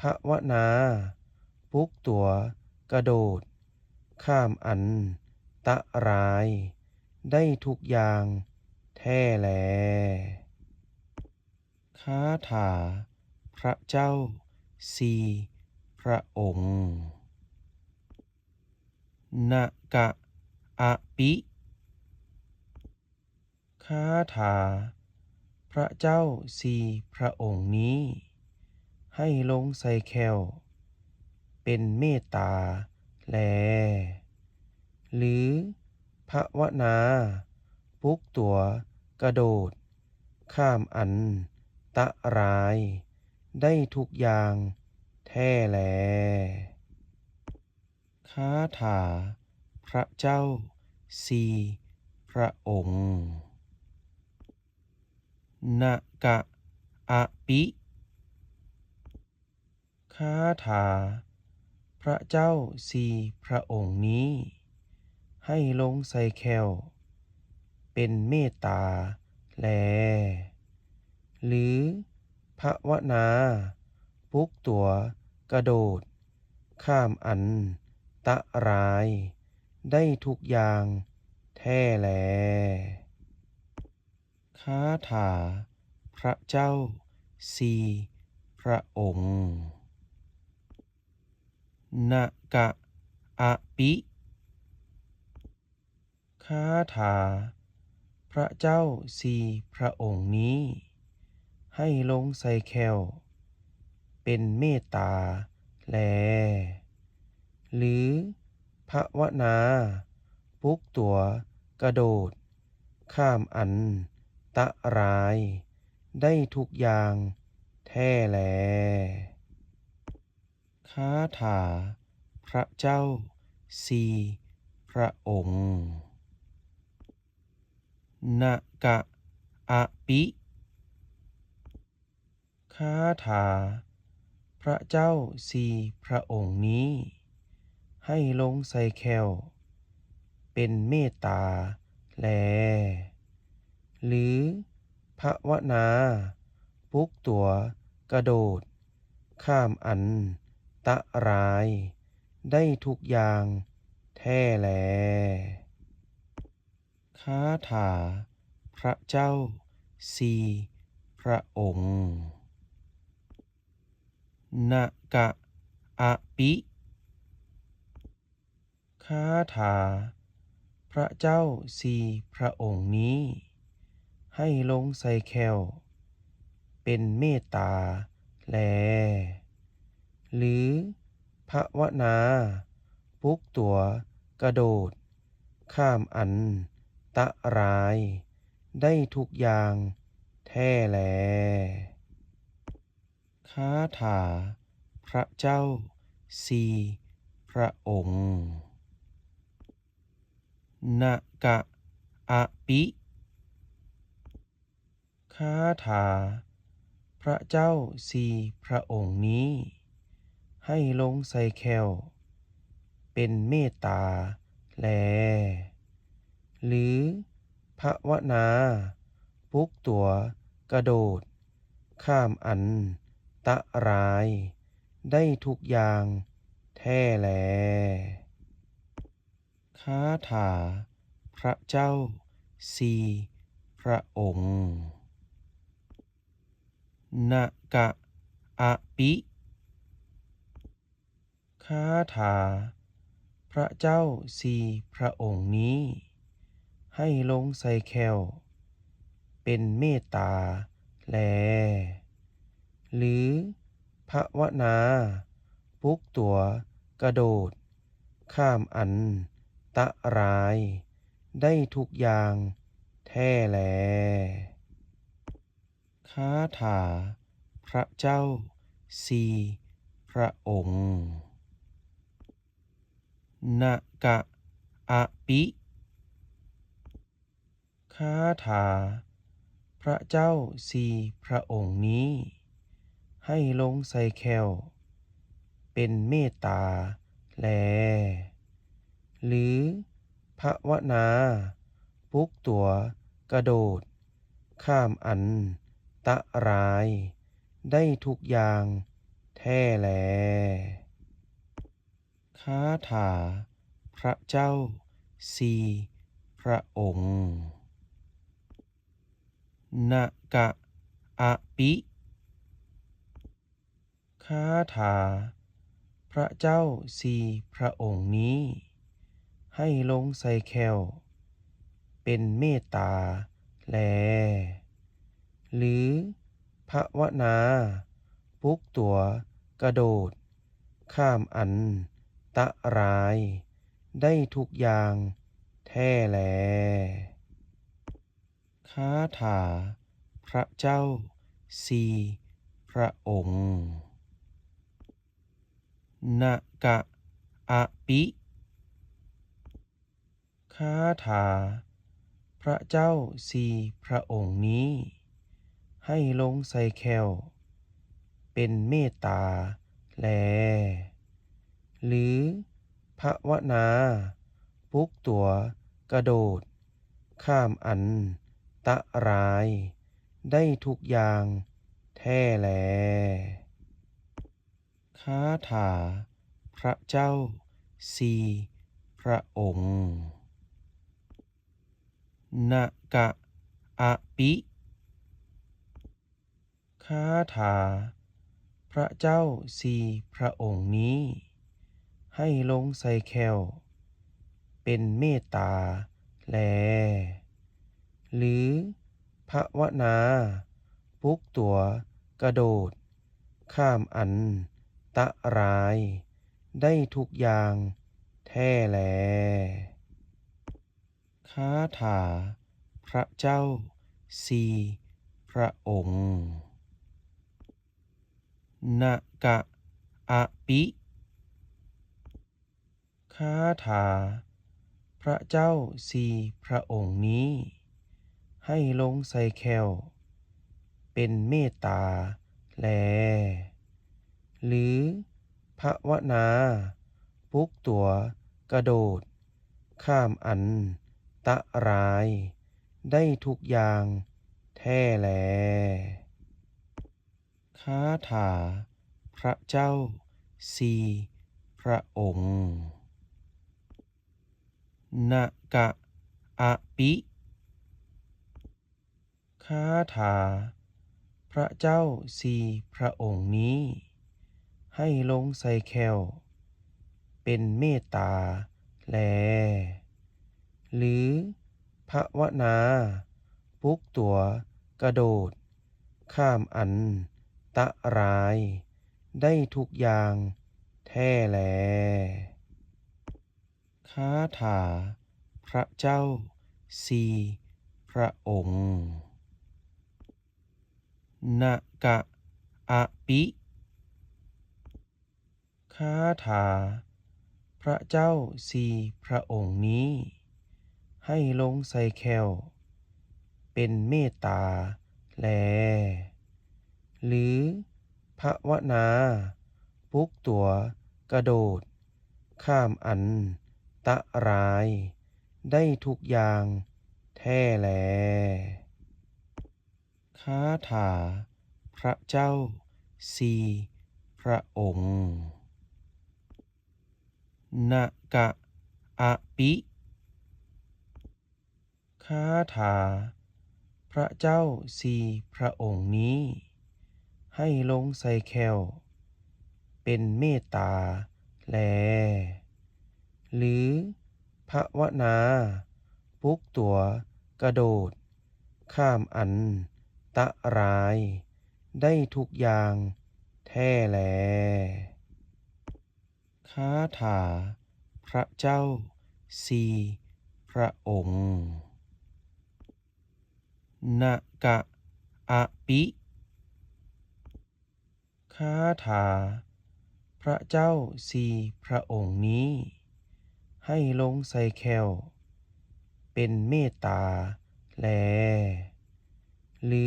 ພາວະນາປຸກຕົວກະໂດດຂ້າມອັນຕະລາຍໄດ້ທຸກຢ່າງແທ້ແລ. ຄາຖາພະເຈົ້າສີ່ພະອົງ. ນະກະອະປິ. ຄາຖາພະເຈົ້າສີ່ພະອົງນີ້ ໃຫ້ລົງໃສ່ແຂ້ວເປັນເມດຕາແລ ຫຼື ພາວະນາປຸກຕົວກະໂດດຂ້າມອັນຕະລາຍໄດ້ທຸກຢ່າງແທ້ແລ. ຄາຖາພະເຈົ້າສີ່ພະອົງ. ນະກະອະປິ. ຄາຖາພະເຈົ້າສີ່ພະອົງນີ້ ໃຫ້ລົງໃສ່ແຂ້ວເປັນເມດຕາແລ ຫຼື ພາວະນາປຸກຕົວກະໂດດຂ້າມອັນຕະລາຍໄດ້ທຸກຢ່າງແທ້ແລ. ຄາຖາພະເຈົ້າສີ່ພະອົງ. ນະກະອະປິ. ຄາຖາພະເຈົ້າສີ່ພະອົງນີ້ ໃຫ້ລົງໃສ່ແຂ້ວເປັນເມດຕາແລ ຫຼື ພາວະນາປຸກຕົວກະໂດດຂ້າມອັນຕະລາຍໄດ້ທຸກຢ່າງແທ້ແລ. ຄາຖາພະເຈົ້າສີ່ພະອົງ. ນະກະອະປິ. ຄາຖາພະເຈົ້າສີ່ພະອົງນີ້ ໃຫ້ລົງໃສ່ແຂ້ວເປັນເມດຕາແລ ຫຼື ພາວະນາປຸກຕົວກະໂດດຂ້າມອັນຕະລາຍໄດ້ທຸກຢ່າງແທ້ແລ. ຄາຖາພະເຈົ້າສີ່ພະອົງ. ນະກະອະປິ. ຄາຖາພະເຈົ້າສີ່ພະອົງນີ້ ໃຫ້ລົງໃສ່ແຂ້ວເປັນເມດຕາແລ ຫຼື ພາວະນາປຸກຕົວກະໂດດຂ້າມອັນຕະລາຍໄດ້ທຸກຢ່າງແທ້ແລ. ຄາຖາພະເຈົ້າ ສີ່ພະອົງ. ນະກະອະປິ ຄາຖາພະເຈົ້າສີ່ພະອົງນີ້ ໃຫ້ລົງໃສ່ແຂ້ວເປັນເມດຕາແລ ຫຼື ພາວະນາປຸກຕົວກະໂດດຂ້າມອັນຕະລາຍໄດ້ທຸກຢ່າງແທ້ແລ. ຄາຖາພະເຈົ້າສີ່ພະອົງ. ນະກະອະປິ ຄາຖາພະເຈົ້າສີ່ພະອົງນີ້ ໃຫ້ລົງໃສ່ແຂ້ວເປັນເມດຕາແລ ຫຼື ພາວະນາປຸກຕົວກະໂດດຂ້າມອັນຕະລາຍໄດ້ທຸກຢ່າງແທ້ແລ. ຄາຖາພະເຈົ້າສີ່ພະອົງ. ນະກະອະປິ ຄາຖາພະເຈົ້າສີ່ພະອົງນີ້ ໃຫ້ລົງໃສ່ແຂ້ວເປັນເມດຕາແລ ຫຼື ພາວະນາປຸກຕົວກະໂດດຂ້າມອັນຕະລາຍໄດ້ທຸກຢ່າງແທ້ແລ. ຄາຖາພະເຈົ້າສີ່ພະອົງ. ນະກະອະປິ ຄາຖາພະເຈົ້າສີ່ພະອົງນີ້ ໃຫ້ລົງໃສ່ແຂ້ວເປັນເມດຕາແລ ຫຼື ພາວະນາປຸກຕົວກະໂດດຂ້າມອັນຕະລາຍໄດ້ທຸກຢ່າງແທ້ແລ. ຄາຖາພະເຈົ້າສີ່ພະອົງ. ນະກະອະປິ ຄາຖາພະເຈົ້າສີ່ພະອົງນີ້ ໃຫ້ລົງໃສ່ແຂ້ວເປັນເມດຕາແລ ຫຼື ພາວະນາປຸກຕົວກະໂດດຂ້າມອັນຕະລາຍໄດ້ທຸກຢ່າງແທ້ແລ. ຄາຖາພະເຈົ້າສີ່ພະອົງ. ນະກະອະປິ ຄາຖາພະເຈົ້າສີ່ພະອົງນີ້ ໃຫ້ລົງໃສ່ແຂ້ວເປັນເມດຕາແລ ຫຼື ພາວະນາປຸກຕົວກະໂດດຂ້າມອັນຕະລາຍໄດ້ທຸກຢ່າງແທ້ແລ. ຄາຖາພະເຈົ້າສີ່ພະອົງ. ນະກະອະປິ ຄາຖາພະເຈົ້າສີ່ພະອົງນີ້ ໃຫ້ລົງໃສ່ແຂ້ວເປັນເມດຕາແລ ຫຼື ພາວະນາປຸກຕົວກະໂດດຂ້າມອັນຕະລາຍໄດ້ທຸກຢ່າງແທ້ແລ. ຄາຖາພະເຈົ້າສີ່ພະອົງ. ນະກະອະປິ ຄາຖາພະເຈົ້າສີ່ພະອົງນີ້ ໃຫ້ລົງໃສ່ແຂ້ວເປັນເມດຕາແລ ຫຼື ພາວະນາປຸກຕົວກະໂດດຂ້າມອັນຕະລາຍໄດ້ທຸກຢ່າງແທ້ແລ. ຄາຖາພະເຈົ້າສີ່ພະອົງ. ນະກະອະປິ ຄາຖາພະເຈົ້າສີ່ພະອົງນີ້ ໃຫ້ລົງໃສ່ແຂ້ວເປັນເມດຕາແລ ຫຼື ພາວະນາປຸກຕົວກະໂດດຂ້າມອັນຕະລາຍໄດ້ທຸກຢ່າງແທ້ແລ. ຄາຖາພະເຈົ້າສີ່ພະອົງ. ນະກະອະປິ. ຄາຖາພະເຈົ້າສີ່ພະອົງນີ້ ໃຫ້ລົງໃສ່ແຂ້ວເປັນເມດຕາແລ ຫຼື ພາວະນາປຸກຕົວກະໂດດຂ້າມອັນຕະລາຍໄດ້ທຸກຢ່າງແທ້ແລ. ຄາຖາພະເຈົ້າສີ່ພະອົງ. ນະກະອະປິ. ຄາຖາພະເຈົ້າສີ່ພະອົງນີ້ ໃຫ້ລົງໃສ່ແຂ້ວເປັນເມດຕາແລ ຫຼື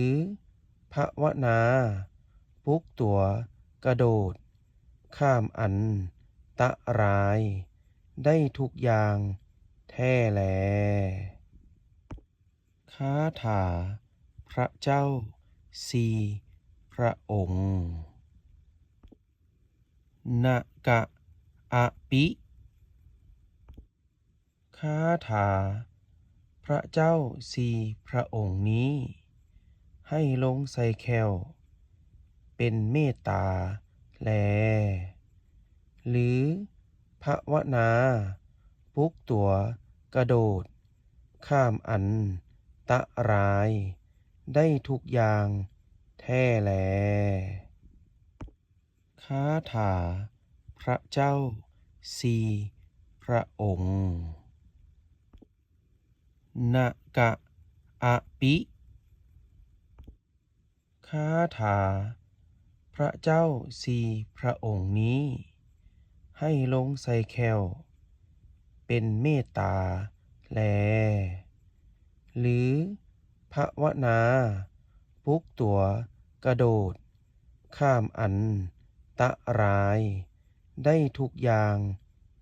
ພາວະນາປຸກຕົວກະໂດດຂ້າມອັນຕະລາຍໄດ້ທຸກຢ່າງແທ້ແລ. ຄາຖາພະເຈົ້າສີ່ພະອົງ. ນະກະອະປິ. ຄາຖາພະເຈົ້າສີ່ພະອົງນີ້ ໃຫ້ລົງໃສ່ແຂ້ວເປັນເມດຕາແລ ຫຼື ພາວະນາປຸກຕົວກະໂດດຂ້າມອັນຕະລາຍໄດ້ທຸກຢ່າງແທ້ແລ. ຄາຖາພະເຈົ້າສີ່ພະອົງ. ນະກະອະປິ. ຄາຖາພະເຈົ້າສີ່ພະອົງນີ້ ໃຫ້ລົງໃສ່ແຂ້ວເປັນເມດຕາແລ ຫຼື ພາວະນາປຸກຕົວກະໂດດຂ້າມອັນຕະລາຍໄດ້ທຸກຢ່າງ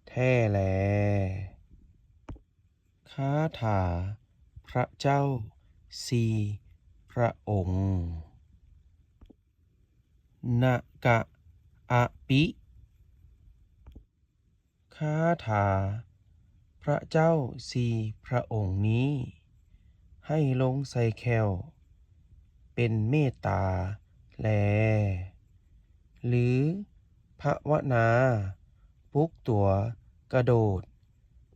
ແທ້ແລ. ຄາຖາພະເຈົ້າສີ່ພະອົງ. ນະກະອະປິ. ຄາຖາພະເຈົ້າສີ່ພະອົງນີ້ ໃຫ້ລົງໃສ່ແຂ້ວເປັນເມດຕາແລ ຫຼື ພາວະນາປຸກຕົວກະໂດດ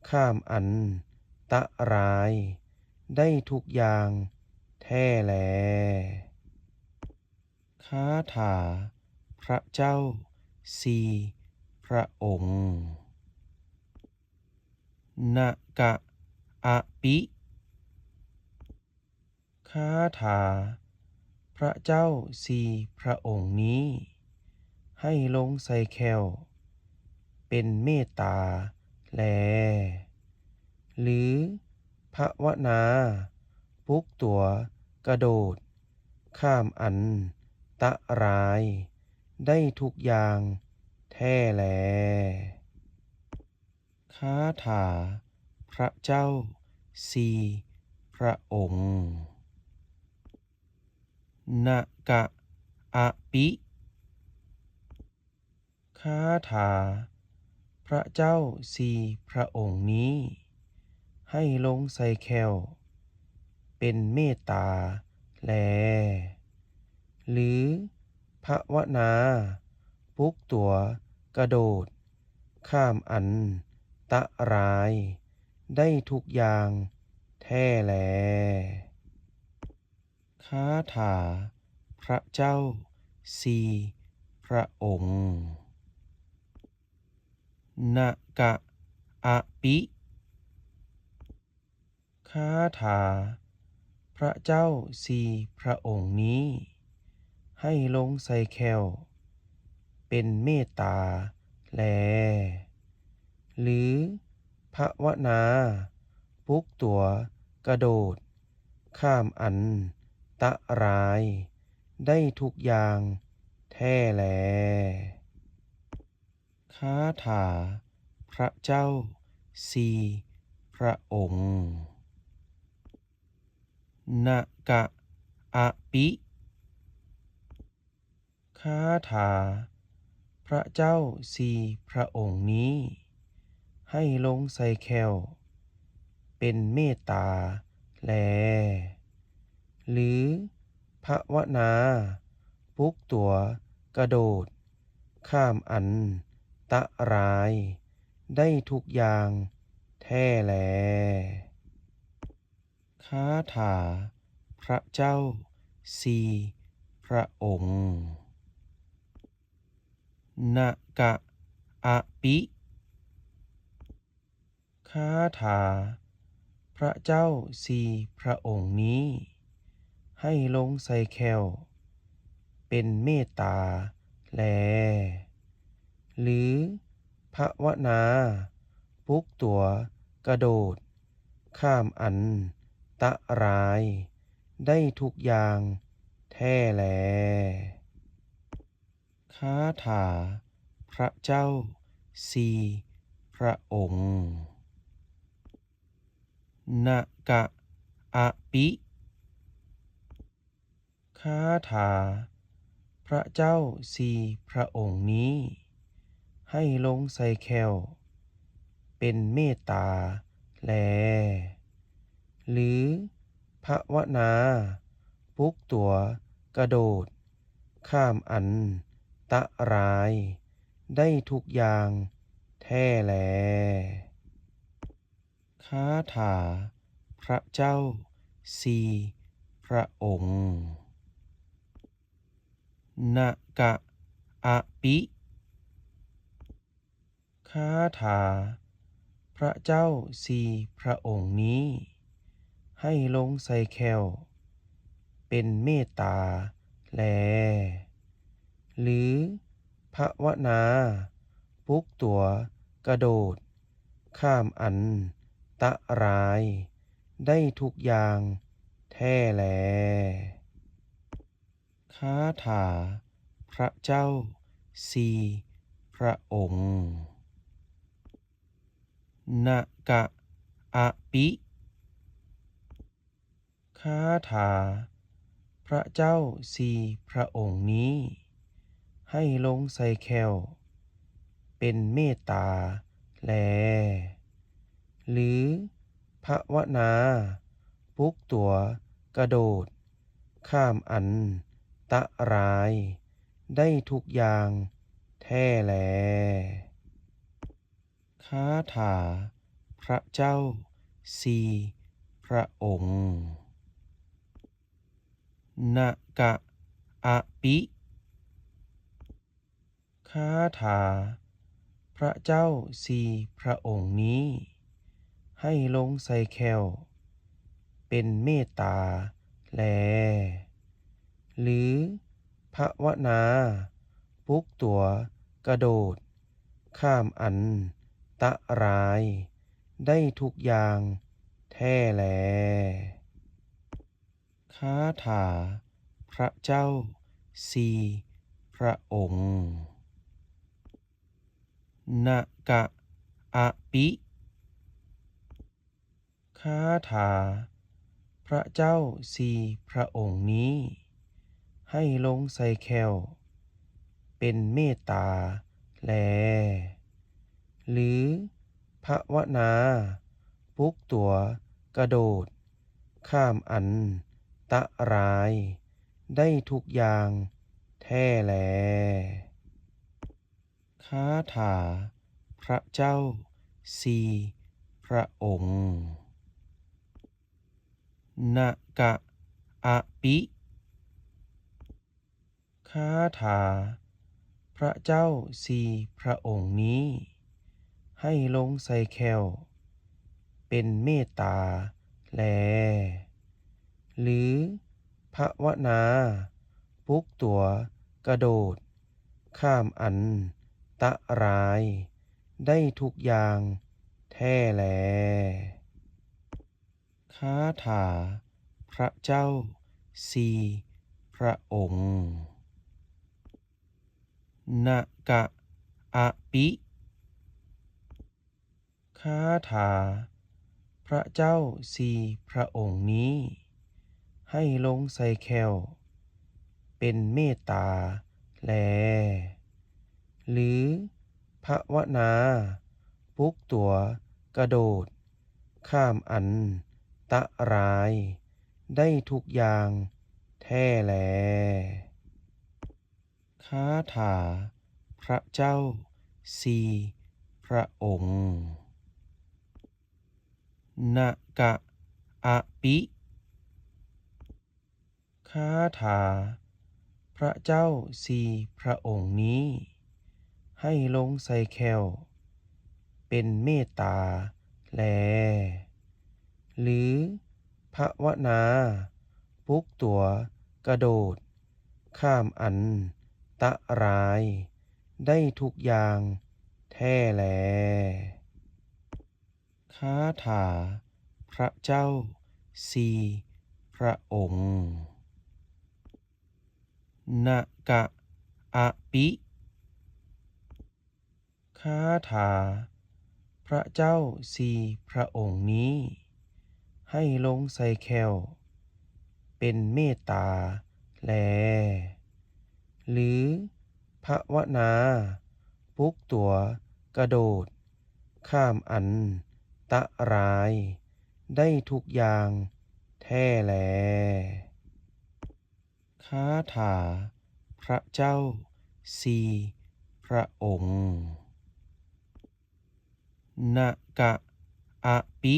ຂ້າມອັນຕະລາຍໄດ້ທຸກຢ່າງແທ້ແລ. ຄາຖາພະເຈົ້າສີ່ພະອົງ. ນະກະອະປິ. ຄາຖາພະເຈົ້າສີ່ພະອົງນີ້ ໃຫ້ລົງໃສ່ແຂ້ວເປັນເມດຕາແລ ຫຼື ພາວະນາປຸກຕົວກະໂດດຂ້າມອັນຕະລາຍໄດ້ທຸກຢ່າງແທ້ແລ. ຄາຖາພະເຈົ້າສີ່ພະອົງ. ນະກະອະປິ. ຄາຖາພະເຈົ້າສີ່ພະອົງນີ້ ໃຫ້ລົງໃສ່ແຂ້ວເປັນເມດຕາແລ ຫຼື ພາວະນາປຸກຕົວກະໂດດຂ້າມອັນຕະລາຍໄດ້ທຸກຢ່າງແທ້ແລ. ຄາຖາພະເຈົ້າສີ່ພະອົງ. ນະກະອະປິ. ຄາຖາພະເຈົ້າສີ່ພະອົງນີ້ ໃຫ້ລົງໃສ່ແຂ້ວເປັນເມດຕາ ແລ ຫຼືພາວະນາປຸກຕົວກະໂດດຂ້າມອັນຕະລາຍໄດ້ທຸກຢ່າງແທ້ແລ. ຄາຖາພະເຈົ້າສີ່ພະອົງ. ນະກະອະປິ. ຄາຖາພະເຈົ້າສີ່ພະອົງນີ້ ໃຫ້ລົງໃສ່ແຂ້ວເປັນເມດຕາແລ ຫຼືພາວະນາປຸກຕົວກະໂດດຂ້າມອັນຕະລາຍໄດ້ທຸກຢ່າງແທ້ແລ. ຄາຖາພະເຈົ້າສີ່ພະອົງ. ນະກະອະປິ. ຄາຖາພະເຈົ້າສີ່ພະອົງນີ້ ໃຫ້ລົງໃສ່ແຂ້ວເປັນເມດຕາແລ ຫຼືພາວະນາປຸກຕົວກະໂດດຂ້າມອັນຕະລາຍໄດ້ທຸກຢ່າງແທ້ແລ. ຄາຖາພະເຈົ້າສີ່ພະອົງ. ນະກະອະປິ. ຄາຖາພະເຈົ້າສີ່ພະອົງນີ້ ໃຫ້ລົງໃສ່ແຂ້ວເປັນເມດຕາແລ ຫຼືພາວະນາປຸກຕົວກະໂດດຂ້າມອັນຕະລາຍໄດ້ທຸກຢ່າງແທ້ແລ. ຄາຖາພະເຈົ້າສີ່ພະອົງ. ນະກະອະປິ. ຄາຖາພະເຈົ້າສີ່ພະອົງນີ້ ໃຫ້ລົງໃສ່ແຂ້ວເປັນເມດຕາແລ ຫຼືພາວະນາປຸກຕົວກະໂດດຂ້າມອັນຕະລາຍໄດ້ທຸກຢ່າງແທ້ແລ. ຄາຖາພະເຈົ້າສີ່ພະອົງ. ນະກະອະປິ. ຄາຖາພະເຈົ້າສີ່ພະອົງນີ້ ໃຫ້ລົງໃສ່ແຂ້ວເປັນເມດຕາແລ ຫຼືພາວະນາປຸກຕົວກະໂດດ ຂ້າມອັນຕະລາຍໄດ້ທຸກຢ່າງແທ້ແລ. ຄາຖາພະເຈົ້າສີ່ພະອົງ. ນະກະອະປິ. ຄາຖາພະເຈົ້າສີ່ພະອົງນີ້ ໃຫ້ລົງໃສ່ແຂ້ວເປັນເມດຕາແລ ຫຼືພາວະນາປຸກຕົວກະໂດດຂ້າມອັນຕະລາຍໄດ້ທຸກຢ່າງແທ້ແລ. ຄາຖາພະເຈົ້າສີ່ພະອົງ. ນະກະອະປິ. ຄາຖາພະເຈົ້າສີ່ພະອົງນີ້ ໃຫ້ລົງໃສ່ແຂ້ວເປັນເມດຕາແລ ຫຼືພາວະນາປຸກຕົວກະໂດດ ຂ້າມອັນຕະລາຍໄດ້ທຸກຢ່າງແທ້ແລ. ຄາຖາພະເຈົ້າສີ່ພະອົງ. ນະກະອະປິ. ຄາຖາພະເຈົ້າສີ່ພະອົງນີ້ ໃຫ້ລົງໃສ່ແຂ້ວເປັນເມດຕາແລ ຫຼືພາວະນາປຸກຕົວກະໂດດຂ້າມອັນ ຕະລາຍໄດ້ທຸກຢ່າງແທ້ແລ. ຄາຖາພະເຈົ້າສີ່ພະອົງ. ນະກະອະປິ. ຄາຖາພະເຈົ້າສີ່ພະອົງນີ້ ໃຫ້ລົງໃສ່ແຂ້ວເປັນເມດຕາແລ ຫຼື ພາວະນາປຸກຕົວກະໂດດຂ້າມອັນຕະລາຍໄດ້ທຸກຢ່າງແທ້ແລ. ຄາຖາພະເຈົ້າສີ່ພະອົງ. ນະກະອະປິ. ຄາຖາພະເຈົ້າສີ່ພະອົງນີ້ ໃຫ້ລົງໃສ່ແຂ້ວເປັນເມດຕາແລ ຫຼື ພາວະນາປຸກຕົວກະໂດດຂ້າມອັນຕະລາຍໄດ້ທຸກຢ່າງແທ້ແລ. ຄາຖາພະເຈົ້າສີ່ພະອົງ. ນະກະອະປິ. ຄາຖາພະເຈົ້າສີ່ພະອົງນີ້ ໃຫ້ລົງໃສ່ແຂ້ວເປັນເມດຕາແລ ຫຼື ພາວະນາປຸກຕົວກະໂດດຂ້າມອັນຕະລາຍໄດ້ທຸກຢ່າງແທ້ແລ. ຄາຖາພະເຈົ້າສີ່ພະອົງ. ນະກະອະປິ.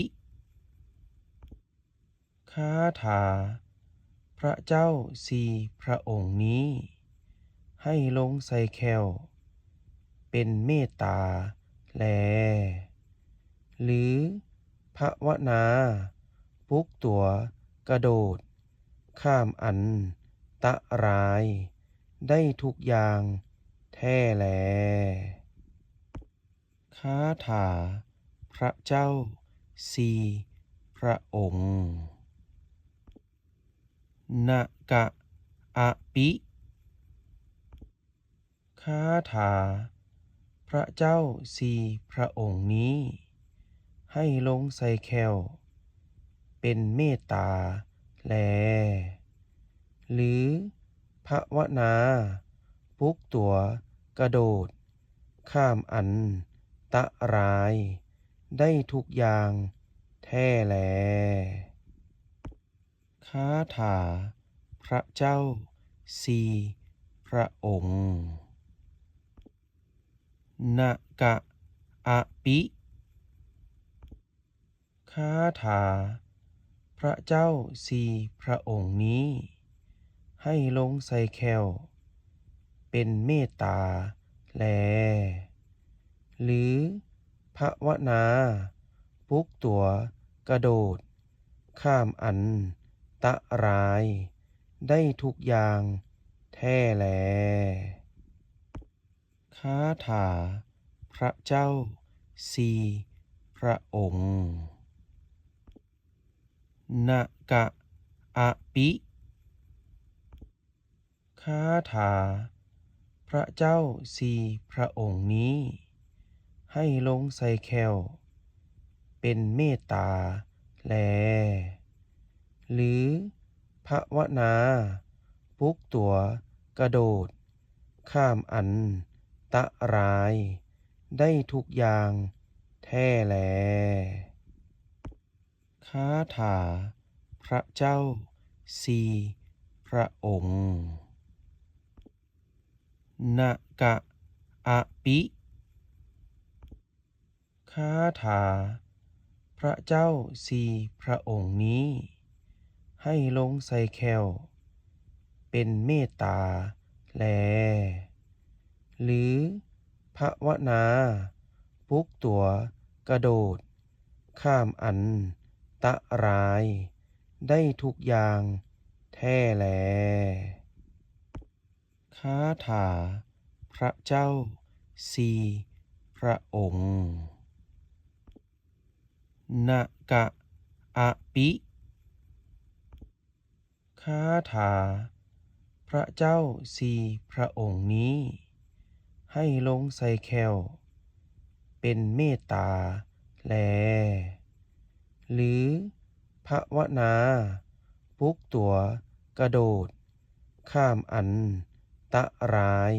ຄາຖາພະເຈົ້າສີ່ພະອົງນີ້ ໃຫ້ລົງໃສ່ແຂ້ວເປັນເມດຕາແລ ຫຼື ພາວະນາປຸກຕົວກະໂດດຂ້າມອັນຕະລາຍໄດ້ທຸກຢ່າງແທ້ແລ. ຄາຖາພະເຈົ້າສີ່ພະອົງ. ນະກະອະປິ. ຄາຖາພະເຈົ້າສີ່ພະອົງນີ້ ໃຫ້ລົງໃສ່ແຂ້ວເປັນເມດຕາແລ ຫຼື ພາວະນາປຸກຕົວກະໂດດຂ້າມອັນຕະລາຍໄດ້ທຸກຢ່າງແທ້ແລ. ຄາຖາພະເຈົ້າສີ່ພະອົງ. ນະກະອະປິ. ຄາຖາພະເຈົ້າສີ່ພະອົງນີ້ ໃຫ້ລົງໃສ່ແຂ້ວເປັນເມດຕາແລ ຫຼື ພາວະນາປຸກຕົວກະໂດດຂ້າມອັນຕະລາຍໄດ້ທຸກຢ່າງແທ້ແລ. ຄາຖາພະເຈົ້າສີ່ພະອົງ. ນະກະອະປິ. ຄາຖາພະເຈົ້າສີ່ພະອົງນີ້ ໃຫ້ລົງໃສ່ແຂ້ວເປັນເມດຕາແລ ຫຼື ພາວະນາປຸກຕົວກະໂດດຂ້າມອັນຕະລາຍໄດ້ທຸກຢ່າງແທ້ແລ. ຄາຖາພະເຈົ້າສີ່ພະອົງ. ນະກະອະປິ. ຄາຖາພະເຈົ້າສີ່ພະອົງນີ້ ໃຫ້ລົງໃສ່ແຂ້ວເປັນເມດຕາແລ ຫຼື ພາວະນາປຸກຕົວກະໂດດຂ້າມອັນຕະລາຍໄດ້ທຸກຢ່າງແທ້ແລ. ຄາຖາພະເຈົ້າ ສີ່ພະອົງ. ນະກະອະປິ ຄາຖາພະເຈົ້າສີ່ພະອົງນີ້ ໃຫ້ລົງໃສ່ແຂ້ວເປັນເມດຕາແລ ຫຼື ພາວະນາປຸກຕົວກະໂດດຂ້າມອັນຕະລາຍ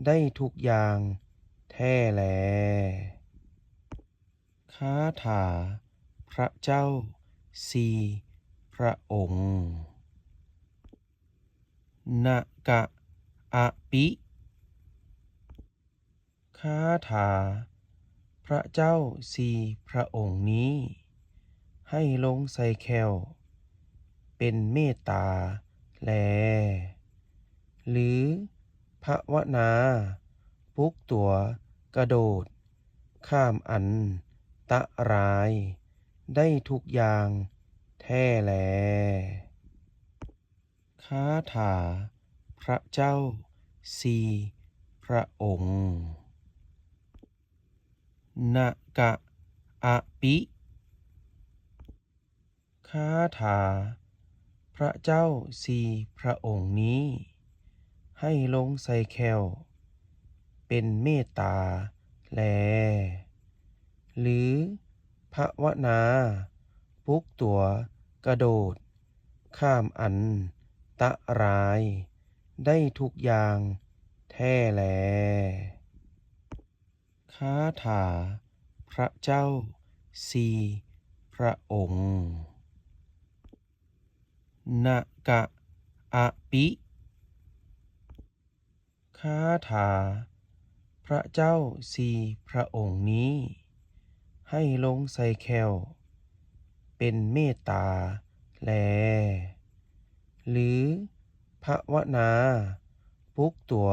ໄດ້ທຸກຢ່າງແທ້ແລ. ຄາຖາພະເຈົ້າສີ່ພະອົງ. ນະກະອະປິ ຄາຖາພະເຈົ້າສີ່ພະອົງນີ້ ໃຫ້ລົງໃສ່ແຂ້ວເປັນເມດຕາແລ ຫຼື ພາວະນາປຸກຕົວກະໂດດຂ້າມອັນຕະລາຍໄດ້ທຸກຢ່າງແທ້ແລ. ຄາຖາພະເຈົ້າສີ່ພະອົງ. ນະກະອະປິ ຄາຖາພະເຈົ້າສີ່ພະອົງນີ້ ໃຫ້ລົງໃສ່ແຂ້ວເປັນເມດຕາແລ ຫຼື ພາວະນາປຸກຕົວກະໂດດຂ້າມອັນຕະລາຍໄດ້ທຸກຢ່າງແທ້ແລ. ຄາຖາພະເຈົ້າສີ່ພະອົງ. ນະກະອະປິ ຄາຖາພະເຈົ້າສີ່ພະອົງນີ້ ໃຫ້ລົງໃສ່ແຂ້ວເປັນເມດຕາແລ ຫຼື ພາວະນາປຸກຕົວ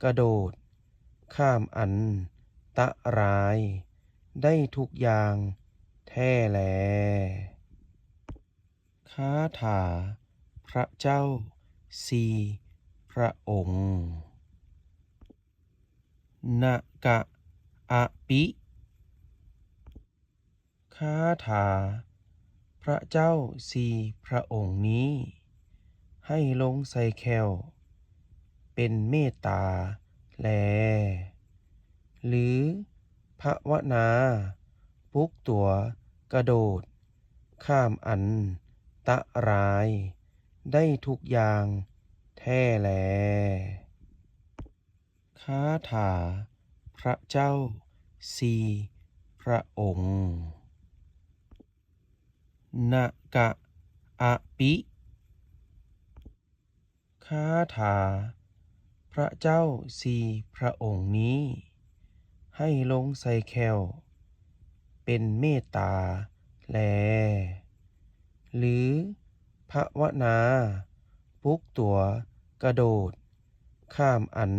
ກະໂດດຂ້າມອັນຕະລາຍໄດ້ທຸກຢ່າງແທ້ແລ. ຄາຖາພະເຈົ້າສີ່ພະອົງ. ນະກະອະປິ ຄາຖາພະເຈົ້າສີ່ພະອົງນີ້ ໃຫ້ລົງໃສ່ແຂ້ວເປັນເມດຕາແລ ຫຼື ພາວະນາປຸກຕົວກະໂດດຂ້າມອັນຕະລາຍໄດ້ທຸກຢ່າງແທ້ແລ. ຄາຖາພະເຈົ້າສີ່ພະອົງ. ນະກະອະປິ ຄາຖາພະເຈົ້າສີ່ພະອົງນີ້ ໃຫ້ລົງໃສ່ແຂ້ວເປັນເມດຕາແລ ຫຼື ພາວະນາປຸກຕົວກະໂດດຂ້າມອັນ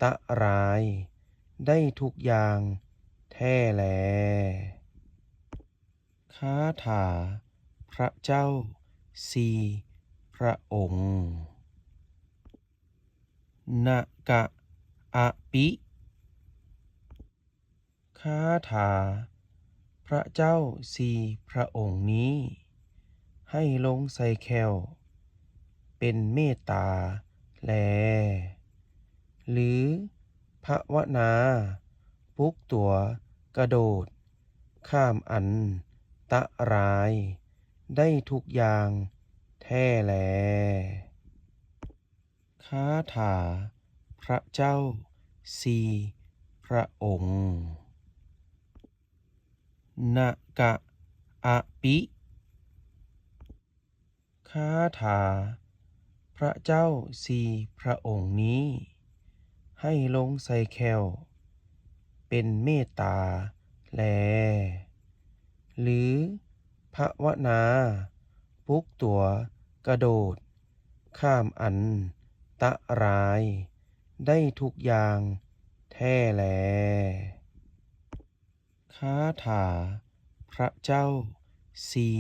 ຕະລາຍໄດ້ທຸກຢ່າງແທ້ແລ. ຄາຖາພະເຈົ້າສີ່ພະອົງ. ນະກະອະປິ ຄາຖາພະເຈົ້າສີ່ພະອົງນີ້ ໃຫ້ລົງໃສ່ແຂ້ວເປັນເມດຕາແລ ຫຼື ພາວະນາປຸກຕົວກະໂດດຂ້າມອັນຕະລາຍໄດ້ທຸກຢ່າງແທ້ແລ. ຄາຖາພະເຈົ້າສີ່ພະອົງ. ນະກະອະປິ ຄາຖາພະເຈົ້າສີ່ພະອົງນີ້ ໃຫ້ລົງໃສ່ແຂ້ວເປັນເມດຕາແລ ຫຼື ພາວະນາປຸກຕົວກະໂດດຂ້າມອັນຕະລາຍໄດ້ທຸກຢ່າງແທ້ແລ. ຄາຖາພະເຈົ້າສີ່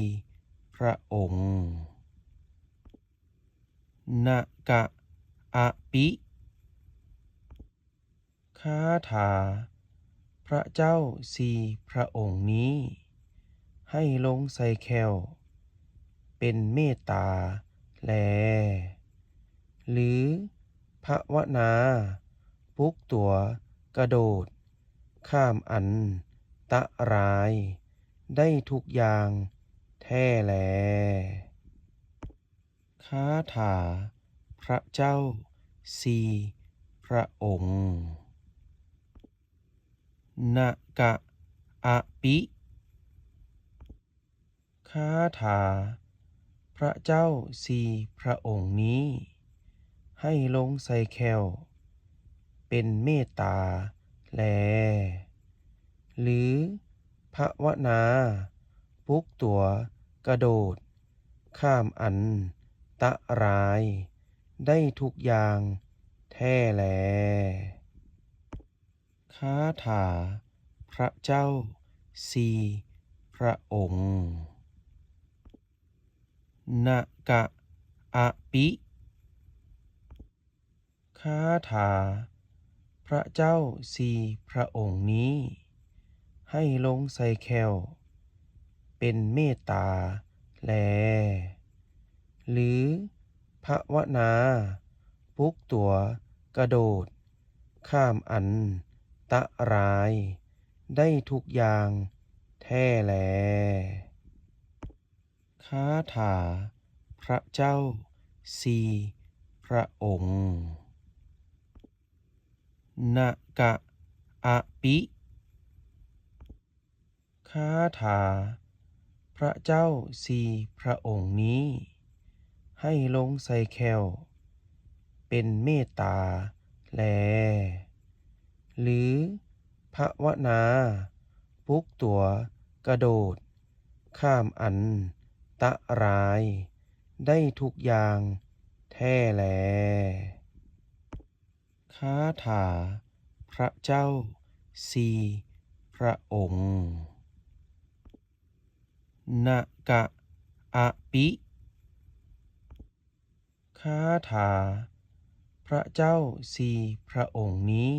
ພະອົງ. ນະກະອະປິ ຄາຖາພະເຈົ້າສີ່ພະອົງນີ້ ໃຫ້ລົງໃສ່ແຂ້ວເປັນເມດຕາແລ ຫຼື ພາວະນາປຸກຕົວກະໂດດຂ້າມອັນຕະລາຍໄດ້ທຸກຢ່າງແທ້ແລ. ຄາຖາພະເຈົ້າສີ່ພະອົງ. ນະກະອະປິ. ຄາຖາພະເຈົ້າສີ່ພະອົງນີ້ ໃຫ້ລົງໃສ່ແຂ້ວເປັນເມດຕາແລ ຫຼື ພາວະນາປຸກຕົວກະໂດດຂ້າມອັນຕະລາຍໄດ້ທຸກຢ່າງແທ້ແລ. ຄາຖາພະເຈົ້າສີ່ພະອົງ. ນະກະອະປິ. ຄາຖາພະເຈົ້າສີ່ພະອົງນີ້ ໃຫ້ລົງໃສ່ແຂ້ວເປັນເມດຕາແລ ຫຼື ພາວະນາປຸກຕົວກະໂດດຂ້າມອັນຕະລາຍໄດ້ທຸກຢ່າງແທ້ແລ. ຄາຖາພະເຈົ້າສີ່ພະອົງ. ນະກະອະປິ. ຄາຖາພະເຈົ້າສີ່ພະອົງນີ້ ໃຫ້ລົງໃສ່ແຂ້ວເປັນເມດຕາແລ ຫຼື ພາວະນາປຸກຕົວກະໂດດຂ້າມອັນຕະລາຍໄດ້ທຸກຢ່າງແທ້ແລ. ຄາຖາພະເຈົ້າສີ່ພະອົງ. ນະກະອະປິ. ຄາຖາພະເຈົ້າສີ່ພະອົງນີ້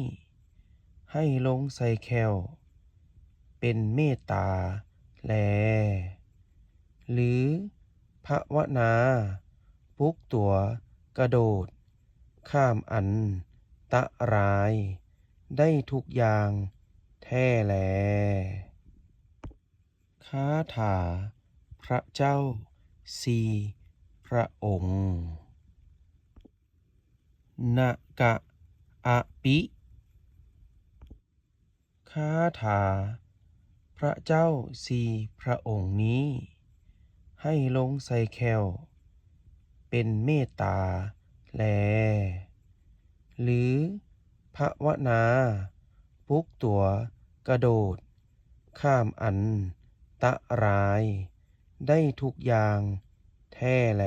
ໃຫ້ລົງໃສ່ແຂ້ວເປັນເມດຕາແລ ຫຼື ພາວະນາປຸກຕົວກະໂດດຂ້າມອັນຕະລາຍໄດ້ທຸກຢ່າງແທ້ແລ. ຄາຖາພະເຈົ້າສີ່ພະອົງ. ນະກະອະປິ. ຄາຖາພະເຈົ້າສີ່ພະອົງນີ້ ໃຫ້ລົງໃສ່ແຂ້ວເປັນເມດຕາແລ ຫຼື ພາວະນາປຸກຕົວກະໂດດຂ້າມອັນຕະລາຍໄດ້ທຸກຢ່າງແທ້ແລ.